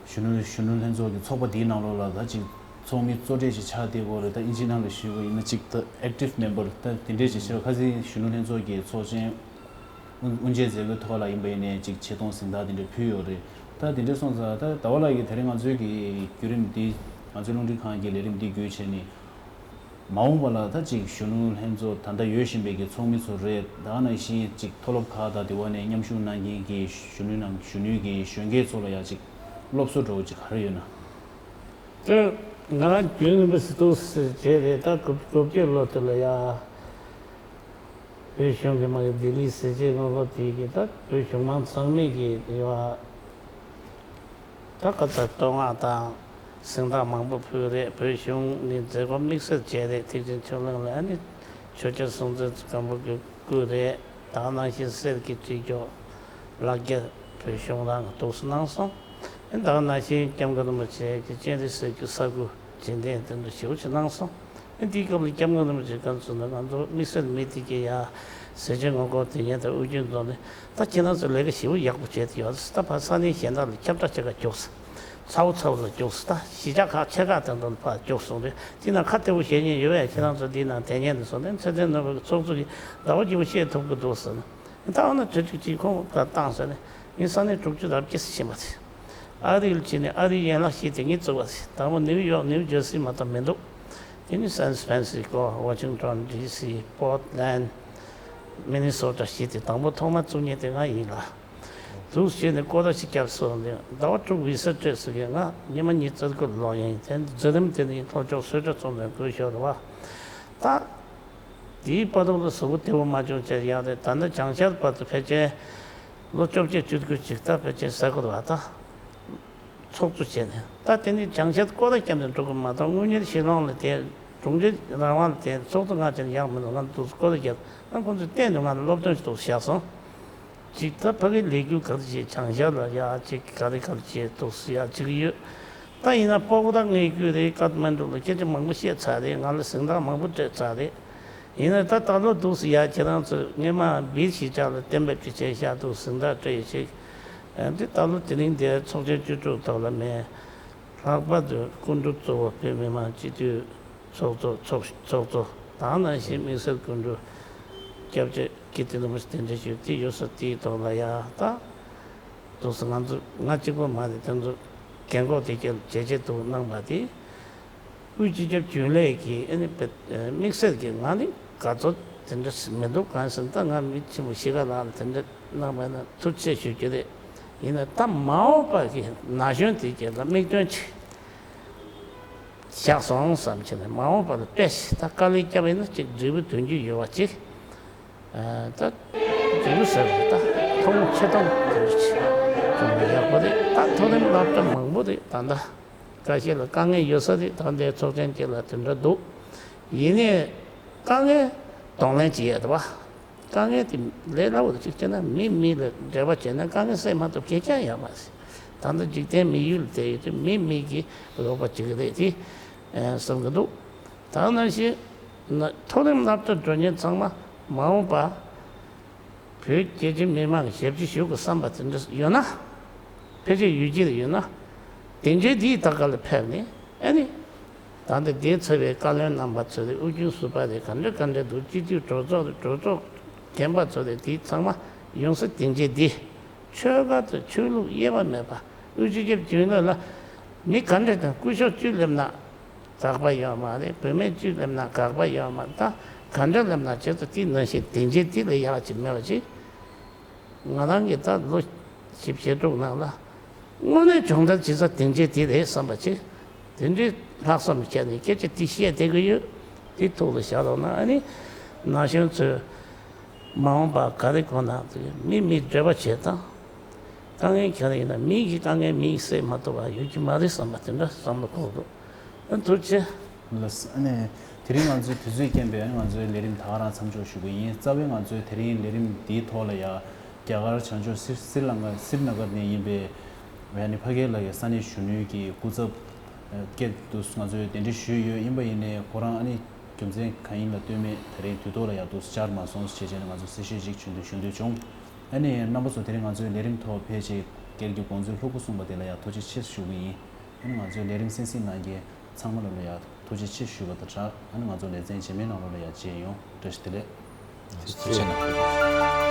གཞོན་ནུ་གཞོན་ནུ་ལྷན་ཚོགས་ཀྱི་ཚོགས་པ་འདིའི་ནང་ལོགས་ལ་ད་ཅིག་ཚོགས་མི་གཙོ་གྲས་ཤིག་ཆགས་བསྡད་ཡོད་རེད། ད་ཨིན་ཇིའི་ནང་ལ་ཞུས་པ་ཡིན་ན་ཅིག་ད་ཨེག་ཊིབ་མེམ་བར་ད་དེ་འདྲས་ཤིག་ཆགས། ཁ་སང་གཞོན་ནུ་ལྷན་ཚོགས་ཀྱི་ཚོགས་ཆེན་དབུ་དབུ་འབྱེད་མཛད་སྒོའི་ཐོག་ལ་ཡིན་པ་ཡིན་ནའི་ཅིག་ཆེ་མཐོང་གཟེངས་རྟགས་དེ་འདྲ་ཕུལ་ཡོད་རེད། ད་དེ་འདྲས་སོང་ཙང་ད་ཟླ་བ་ལགས་ཀྱིས་དེ་རིང་ང་ཚོའི་གི་བརྒྱུད་རིམ་འདི་ང་ཚོའི་རླུང་འཕྲིན་ཁང་གི་ལས་རིམ་འདི་བརྒྱུད་བྱས་ནས། མ་འོངས་པ་ལ་ད་ཅིག་གཞོན་ནུ་ལྷན་ཚོགས་ད་ལྟ་ཡོད་བཞིན་པའི་གི་ཚོགས་མི་ཚོ་རེད། ད་ག་ནང་བཞིན་ཅིག་མཐོ་སློབ་ཁག་དང་དེ་བ་ནས་མཉམ་ཞུགས་གནང་མཁན་གྱི་གཞོན་ནུ་ནང་གཞོན་ནུའི་གི་གཞོན་སྐྱེས་ཚོ་ལ་ཡ་ཅིག་སློབ་གསོ་འདྲ་བོ་ཅིག་ག་རེ་ཡོད་ན། ད་ང་རང་རྒྱུན་རིང་པོ་ཟིན་ཐོ་བྱས་རེད། ད་དགུ་དགུ་བརྒྱ་ལོ་དེ་ལ་ཡ། བོད་གཞུང་གི་མ་གི་ལྡི་ལིའི་ཟས་བཅད་སྔོན་འགོག་དེ་གི་ད་བོད་གཞུང་མང་ཚང་མས་ཀྱི་ཡོད། ད་ག་ཚ་བསྟོད་བསྔགས་དང་གཟེངས་རྟགས་མང་པོ་ཕུལ་རེད། བོད་གཞུང་ནས་མཛད་སྒོ་དམིགས་བསལ་བྱས་རེད། ཐེག་ཆེན་ཆོས་གླིང་ལ་ཨ་ནི་ཆོས་རྒྱལ་སྲོང་བཙན་སྒམ་པོ་གི་སྐུ་རེད། ད་ག་ནང་བཞིན་གསེར་གྱི་བྲིས་སྐྱོག་ལག་འཁྱེར་བོད་གཞུང་རང་གི་འདུག་སེ་གནང་སོང་། ཨ་ནི་ད་ག་ནང་བཞིན་སྐྱབས་མགོན་རིན་པོ་ཆེ་གི་སྤྱན་རས་གཟིགས་ཀྱི་ས་སྐུ་རྗེས་དྲན་དེ་འདྲ་ཞེ་པོ་ཅིག་གནང་སོང་། ཨ་ནི་དེའི་སྐབས་ལ་སྐྱབས་མགོན་རིན་པོ་ཆེ་ག་ཚོད་ན་ང་ཚོ་དམིགས་བསལ་མི་དེ་གའི་ཡ་ཟས་བཅད་སྔོན་འགོག་དེ་ཉིད་དང་དབུགས་རྒྱུན་འཛོམས་ནས། ད་ཁྱེད་རང་ཚོ་ལས་ཀ་ཞེ་པོ་ཡག་པོ་བྱས་ཏེ་ཡོད། ད་ཕར་ས་གནས་གཞན་དག་ལ་ཁྱབ་བསྒྲགས་བྱེད་ག་རྒྱུགས། ཚ་བོ་ཚ་བོ་ལ་རྒྱུགས། ད་གཞིས་ཆགས་ཁག་ཆེ་ཁག་དེ་ཚོ་ལ་ཕར་རྒྱུགས་སོང་རེད། དེ་ན་ཁ་བདེ་པོ་བཤད་མཁན་ཡོད་པས། ཁྱེད་རང་ཚོ་འདི་ན་དེ་ཉན་དུ་སོང་ནས་ཚེ་བརྟན་ནོར་བུའི་ཚོགས་གཙོ་གིས་ཟླ་བ་སྐྱིད་པོ་བཤད་ཐུབ་ཀྱི་འདུག་ཟེར་ནས། ད་འོ་ན་དུས་ཚོད་ཅིག་ཁོང་ལ་བཏང་ཟེར་ནས། ངས་ས་གནས་དྲུག་ཅུ་རབ་བརྒྱད་ཟེར་ཕྱིན་པ་རེད། ཨ་རི་ལ་ཕྱིན་ནས་ཨ་རིའི་ཡན་ལག་བཞི་དེ་ངས་བཙུགས་པ་རེད། དང་པོ་ནིའུ་ཡོག་ནིའུ་ཇར་སི་མ་གཏོགས་མི་འདུག་དེ་ནི་སན་ཧྥ་རན་སི་ཀོ། ཝ་ཤིང་ཊོན་ཌི་སི། པོར་ཊ་ལན། མི་ནི་སོ་ཊ་བཞི་དེ་དང་པོ་ཐོག་མ་བཙུགས་མཁན་དེ་ང་ཡིན་ལ། འདུག་བྱས་ནས་སྐོར་ར་ཞིག་བརྒྱབ་སོང་། ཟླ་བ་དྲུག་བི་ས་སྤྲད་སོང་གི། ང་ཉི་མ་ཉི་ཤུ་རྩ་དགུ་ལོག་ཡིན། དེ་འཛིན་རིམ་དེ་ནི་ལྷོ་ཕྱོགས་སུད་ཊ་ཚོང་དོན་སྐུལ་ཞོར་རེད་བ། ད་དེའི་བར་དུ་ལ་གཟུགས་པོ་བདེ་པོ་མ་བྱུང་བྱས་ཡག་རེད། ད་ལྟ་བྱང་ཤར་བར་དུ་ཕལ་ཆེར་ལོ་བཅོ་བརྒྱད་བཅུ་དགུ་ཅིག་ད་ཕལ་ཆེར་ཟ་དགོས་རེད་བ། ད་ཚོགས་གཙོ་བྱས་ནས། ད་དེ་ནི་བྱང་ཤར་སྐོར་ར་བརྒྱབ་ནས་འགྲོ་གི་མ་གཏོགས། དངུལ་གཉེར་ཤི་ལོང་ལ་བསྡད། གྲོང་ཁྱེར་རང་དབང་ལ་བསྡད། ཚོགས་གཙོ་ང་བྱས་ན་ཡག་མི་འདུག་ང་འདུག་སེ་སྐོར་ར་བརྒྱབ། ང་ཁོང་ཚོས་གཏན་དུ་ང་ལ་སློབ་སྟོན་ཞིག་འདུག་བཞག་སོང་། ཅིག་ད་ཕ་གིའི་ལས་འགུལ་ག་རེ་བྱེད། བྱང་ཤར་ལ་ཡ་ཅིག་ག་རེ་ག་རེ་བྱེད་འདུག་སེ་ཡ་བྱེད་ཀྱི་ཡོད། ད་ཡིན་ན་པོ་གོ་ར་ངས་བརྒྱུད་རེད། ཀཏ་མན་ཌུ་ལ་སྐད་ཆ་མང་པོ་བཤད་ཚར་རེད། ང་ལ་གཟེངས་རྟགས་མང་པོ་སྤྲད་ཚར་རེད། ཡིན་ན་ད་ད་ལོ་འདུག་སེ་ཡ་ཁྱེད་རང་ཚོས་སྔས་མ་བིར་གཞིས་ཆགས་ལ་གཏན་འབེབས་ཅིག་བྱས་བཞག་འདུག་གཟེངས་རྟགས་སྤྲད་ཡོད་ཅིག་ཨ་འདི་ད་ལོ་དེ་རིང་འདིར་ཚོགས་ཆེན་བཅུ་དྲུག་ཐོག་ལ་མེད། ལྷག་པར་དུ་སྐུ་མགྲོན་གཙོ་བོ་བོད་མི་མང་སྤྱི་འཐུས་ཚོགས་གཙོ་ཚོགས་ཚོགས་གཙོ་དང་ནང་བཞིན་དམིགས་བསལ་སྐུ་མགྲོན་སྐྱབས་རྗེ་ཀིརྟི་རིན་པོ་ཆེ་གདན་འདྲེན་ཞུས་ཏེ་ཡོད་ས་དེའི་ཐོག་ལ་ཡ་ད་འདུག་སེ་ང་ཚོ་ང་གཅིག་པོ་མ་རེད། དེ་ཚོ་རྒན་གོག་དེ་གས་བྱས་རྗེས་འདུག་གནང་བ་དེ། དབུས་སྤྱི་ཁྱབ་རྒྱུན་ལས་ཀྱིས་ཨ་ནི་དཔེ་དམིགས་བསལ་གྱིས་ང་ནི་དགའ་ཚོར་དེ་འདྲ་མི་འདུག་གང་ཟེར་ན་ད་ང་མི་ཆེན་པོ་གཞིས་ཀ་ལགས་ལ་དེ་འདྲ་གནང་བ་ན་ཐུགས་རྗེ་ཆེ་ཞུ་རྒྱུ་རེད། ཡིན་ན་ད་མ་འོངས་པ་གི་ན་གཞོན་དེ་གས་ལ་དམིགས་དོན་ཅིག་བཞག་སོང་བསམ་བྱས་ནས། མ་འོངས་པ་ལ་དཔེ་ཞིག་ད་དཀའ་ལས་བརྒྱབ་ཡིན་ན་ཅིག་འབྲས་བུ་ཐོན་རྒྱུ་ཡོད་པ་ཅིག་ཨ་ད་འབྲས་བུ་ཟེར་བ་ད་མཐོང་ཆེ་མཐོང་དེ་འདྲ་ཅིག་བྱུང་ན་ཡག་པོ་རེད། ད་མཐོ་རིམ་སློབ་གྲྭ་མང་པོ་རེད། ད་ལྟ་ཁ་ཤས་ལ་དཀའ་ངལ་ཡོད་ས་རེད། ད་ལྟའི་ཚོགས་ཆེན་དེ་ལ་དེ་འདྲ་འདུག་ཡིན་ནའི་དཀའ་ངལ་གདོང་ལེན་བྱེད་ཡ་རེད་བ། དཀའ་ངལ་དེ་ལས་སླ་པོ་རེད། གཅིག་བྱས་ན་མི་མི་ལ་འབྲེལ་བ་བྱས་ན་དཀའ་ངལ་སེལ་མ་ཐུབ་གལ་ཆེན་ཡོད་མ་རེད། ད་ལྟ་འཇིག་རྟེན་མི་ཡུལ་དེ་ཡོད་དུས་མི་མི་གི་རོགས་པ་བྱེད་ཀྱི་རེད་དེ་བསམ་གྱི་འདུག་ད་ནང་བཞིན་མཐོ་རིམ་སློབ་གྲྭ་འགྲོ་མཁན་ཚང་མ་མ་འོངས་པ་བོད་རྒྱ་ཆེ་མི་མང་ཞབས་ཕྱི་ཞུ་དགོས་བསམ་པ་དེ་འདྲ་ཡོད་ན། ཕལ་ཆེར་ཡུལ་སྤྱི་ལ་ཡོད་ན། དེ་འདྲའི་དེའི་ད་ག་ལ་ཕེབས་ནས་ཨ་ནི། ད་ལྟ་འདིར་འཚོགས་པའི་བཀའ་བློན་རྣམ་པ་ཚོ་རེད། དབུས་རྒྱུན་ཟུར་པ་རེད། ག་འདྲ་ག་འདྲ་འདུག་སྤྱི་འཐུས་གྲོས་ཚོགས་རེད། གྲོས་ཚོགས་རྒན་པ་ཚོ་རེད། དེ་ཚང་མ་ཡོང་ས་དེ་འདྲའི་འདི། ཆོལ་ཁ་དང་ཆོས་ལུགས་དབྱེ་བ་མེད་པ། དབུས་སྤྱི་ཁྱབ་རྒྱུན་ལས་ལ་མི་ག་འདྲ་དང་སྐུ་ཞབས་བཅུ་སླེབས་ན་དགག་པ་ཡོད་མ་རེད། བུད་མེད་བཅུ་སླེབས་ན་དགག་པ་ཡོད་མ་རེད། ད་ག་འདྲ་སླེབས་ན་བྱས་ཙང་དེ་ནང་བཞིན་དེ་འདྲའི་དེ་ལས་ཡག་ཅིག་མེད་པ་ཅིག་ང་རང་གིས་ད་ལོ་བཞི་བཅུ་ཞེ་དྲུག་ནང་ལ་དངོས་གནས་སྦྱོང་བརྡར་བྱེད་ས་དེ་འདྲའི་དེ་རེད་བསམ་པ་ཅིག་དེ་འདྲའི་ལྷག་བསམ་བྱས་ནས་སྐད་ཆ་དེ་བཤད་བསྡད་ཀྱི་ཡོད། དེ་ཐུགས་ལ་བཞག་རོགས་གནང་། ཨ་ནི་ན་གཞོན་ཚོས་མ་འོངས་པ་ག་རེ་དགོས་ན་དེ་མི་མི་འབྲེལ་བ་བྱེད་དང་། དཀའ་ངལ་ག་རེ་ཡིན་ན་མི་གི་དཀའ་ངལ་མིས་སེལ་མ་ཐུབ་པ་ཡོད་ཀྱི་མ་རེད་བསམ་པ་དེ་འདྲ་བསམ་བློ་འཁོར་འདུག་ཨ་ཐུགས་རྗེ་ཆེ། ལགས། ཨ་ནི་དེ་རིང་ང་ཚོའི་དུས་ཚོད་རྐྱེན་པས་ཨ་ནི་ང་ཚོའི་ལས་རིམ་ད་ག་རང་མཚམས་འཇོག་ཞུ་གི་ཡིན། རྩ་བའི་ང་ཚོའི་དེ་རིང་ལས་རིམ་འདིའི་ཐོག་ལ་ཡ་རྒྱ་གར་བྱང་ཕྱོགས་སི་སི་ལང་ཀ་སི་རི་ན་གར་ནས་ཡིན་པའི་ཨ་ནི་ཕ་གིའི་ལ་ཡ་ས་གནས་གཞོན་ནུའི་གི་སྐུ་ཚབ་སྐད་དུ་ང་ཚོས་གདན་འདྲེན་ཞུས་ཡོད། ཡིན་པ་ཡིན་ནའི་ཁོ་རང་ཨ་ནི་རྒྱུ་མཚན་གང་ཡིན་ལ་ལྟོས་མེད་དེ་རིང་དུས་ཐོག་ལ་ཡ་འདུག་བཅར་མ་སོང་ཞེས་བྱས་ནས་ང་ཚོ་གསལ་བཤད་ཅིག་ཞུ་འདོད་ཞུ་འདོད་བྱུང་། ཨ་ནི་རྣམ་པ་ཚོ་དེ་རིང་ང་ཚོའི་ལས་རིམ་ཐོག་ཕལ་ཆེར་སྒེར་གྱི་དགོངས་ཚུལ་ལྷུག་པོ་གསུངས་པ་དེ་ལ་ཡ་ཐུགས་རྗེ་ཆེ་ཞུ་གི་ཡིན། ཨ་ནི་ང་ཚོའི་ལས་རིམ་གསན་གཟིགས་གནང་མཁན་ཚང་མ་ལ་ལ་ཡ་ཐུགས་རྗེ་ཆེ་ཞུ་བ་དང་སྦྲགས། ཨ་ནི་ང་ཚོ་ལེ་ཚན་རྗེས་མའི་ནང་ལོགས་ལ་ཡ་མཇལ་ཡོང་། བཀྲ་ཤིས་བདེ་ལེགས། ཐུགས་རྗེ་ཆེ་གནང་།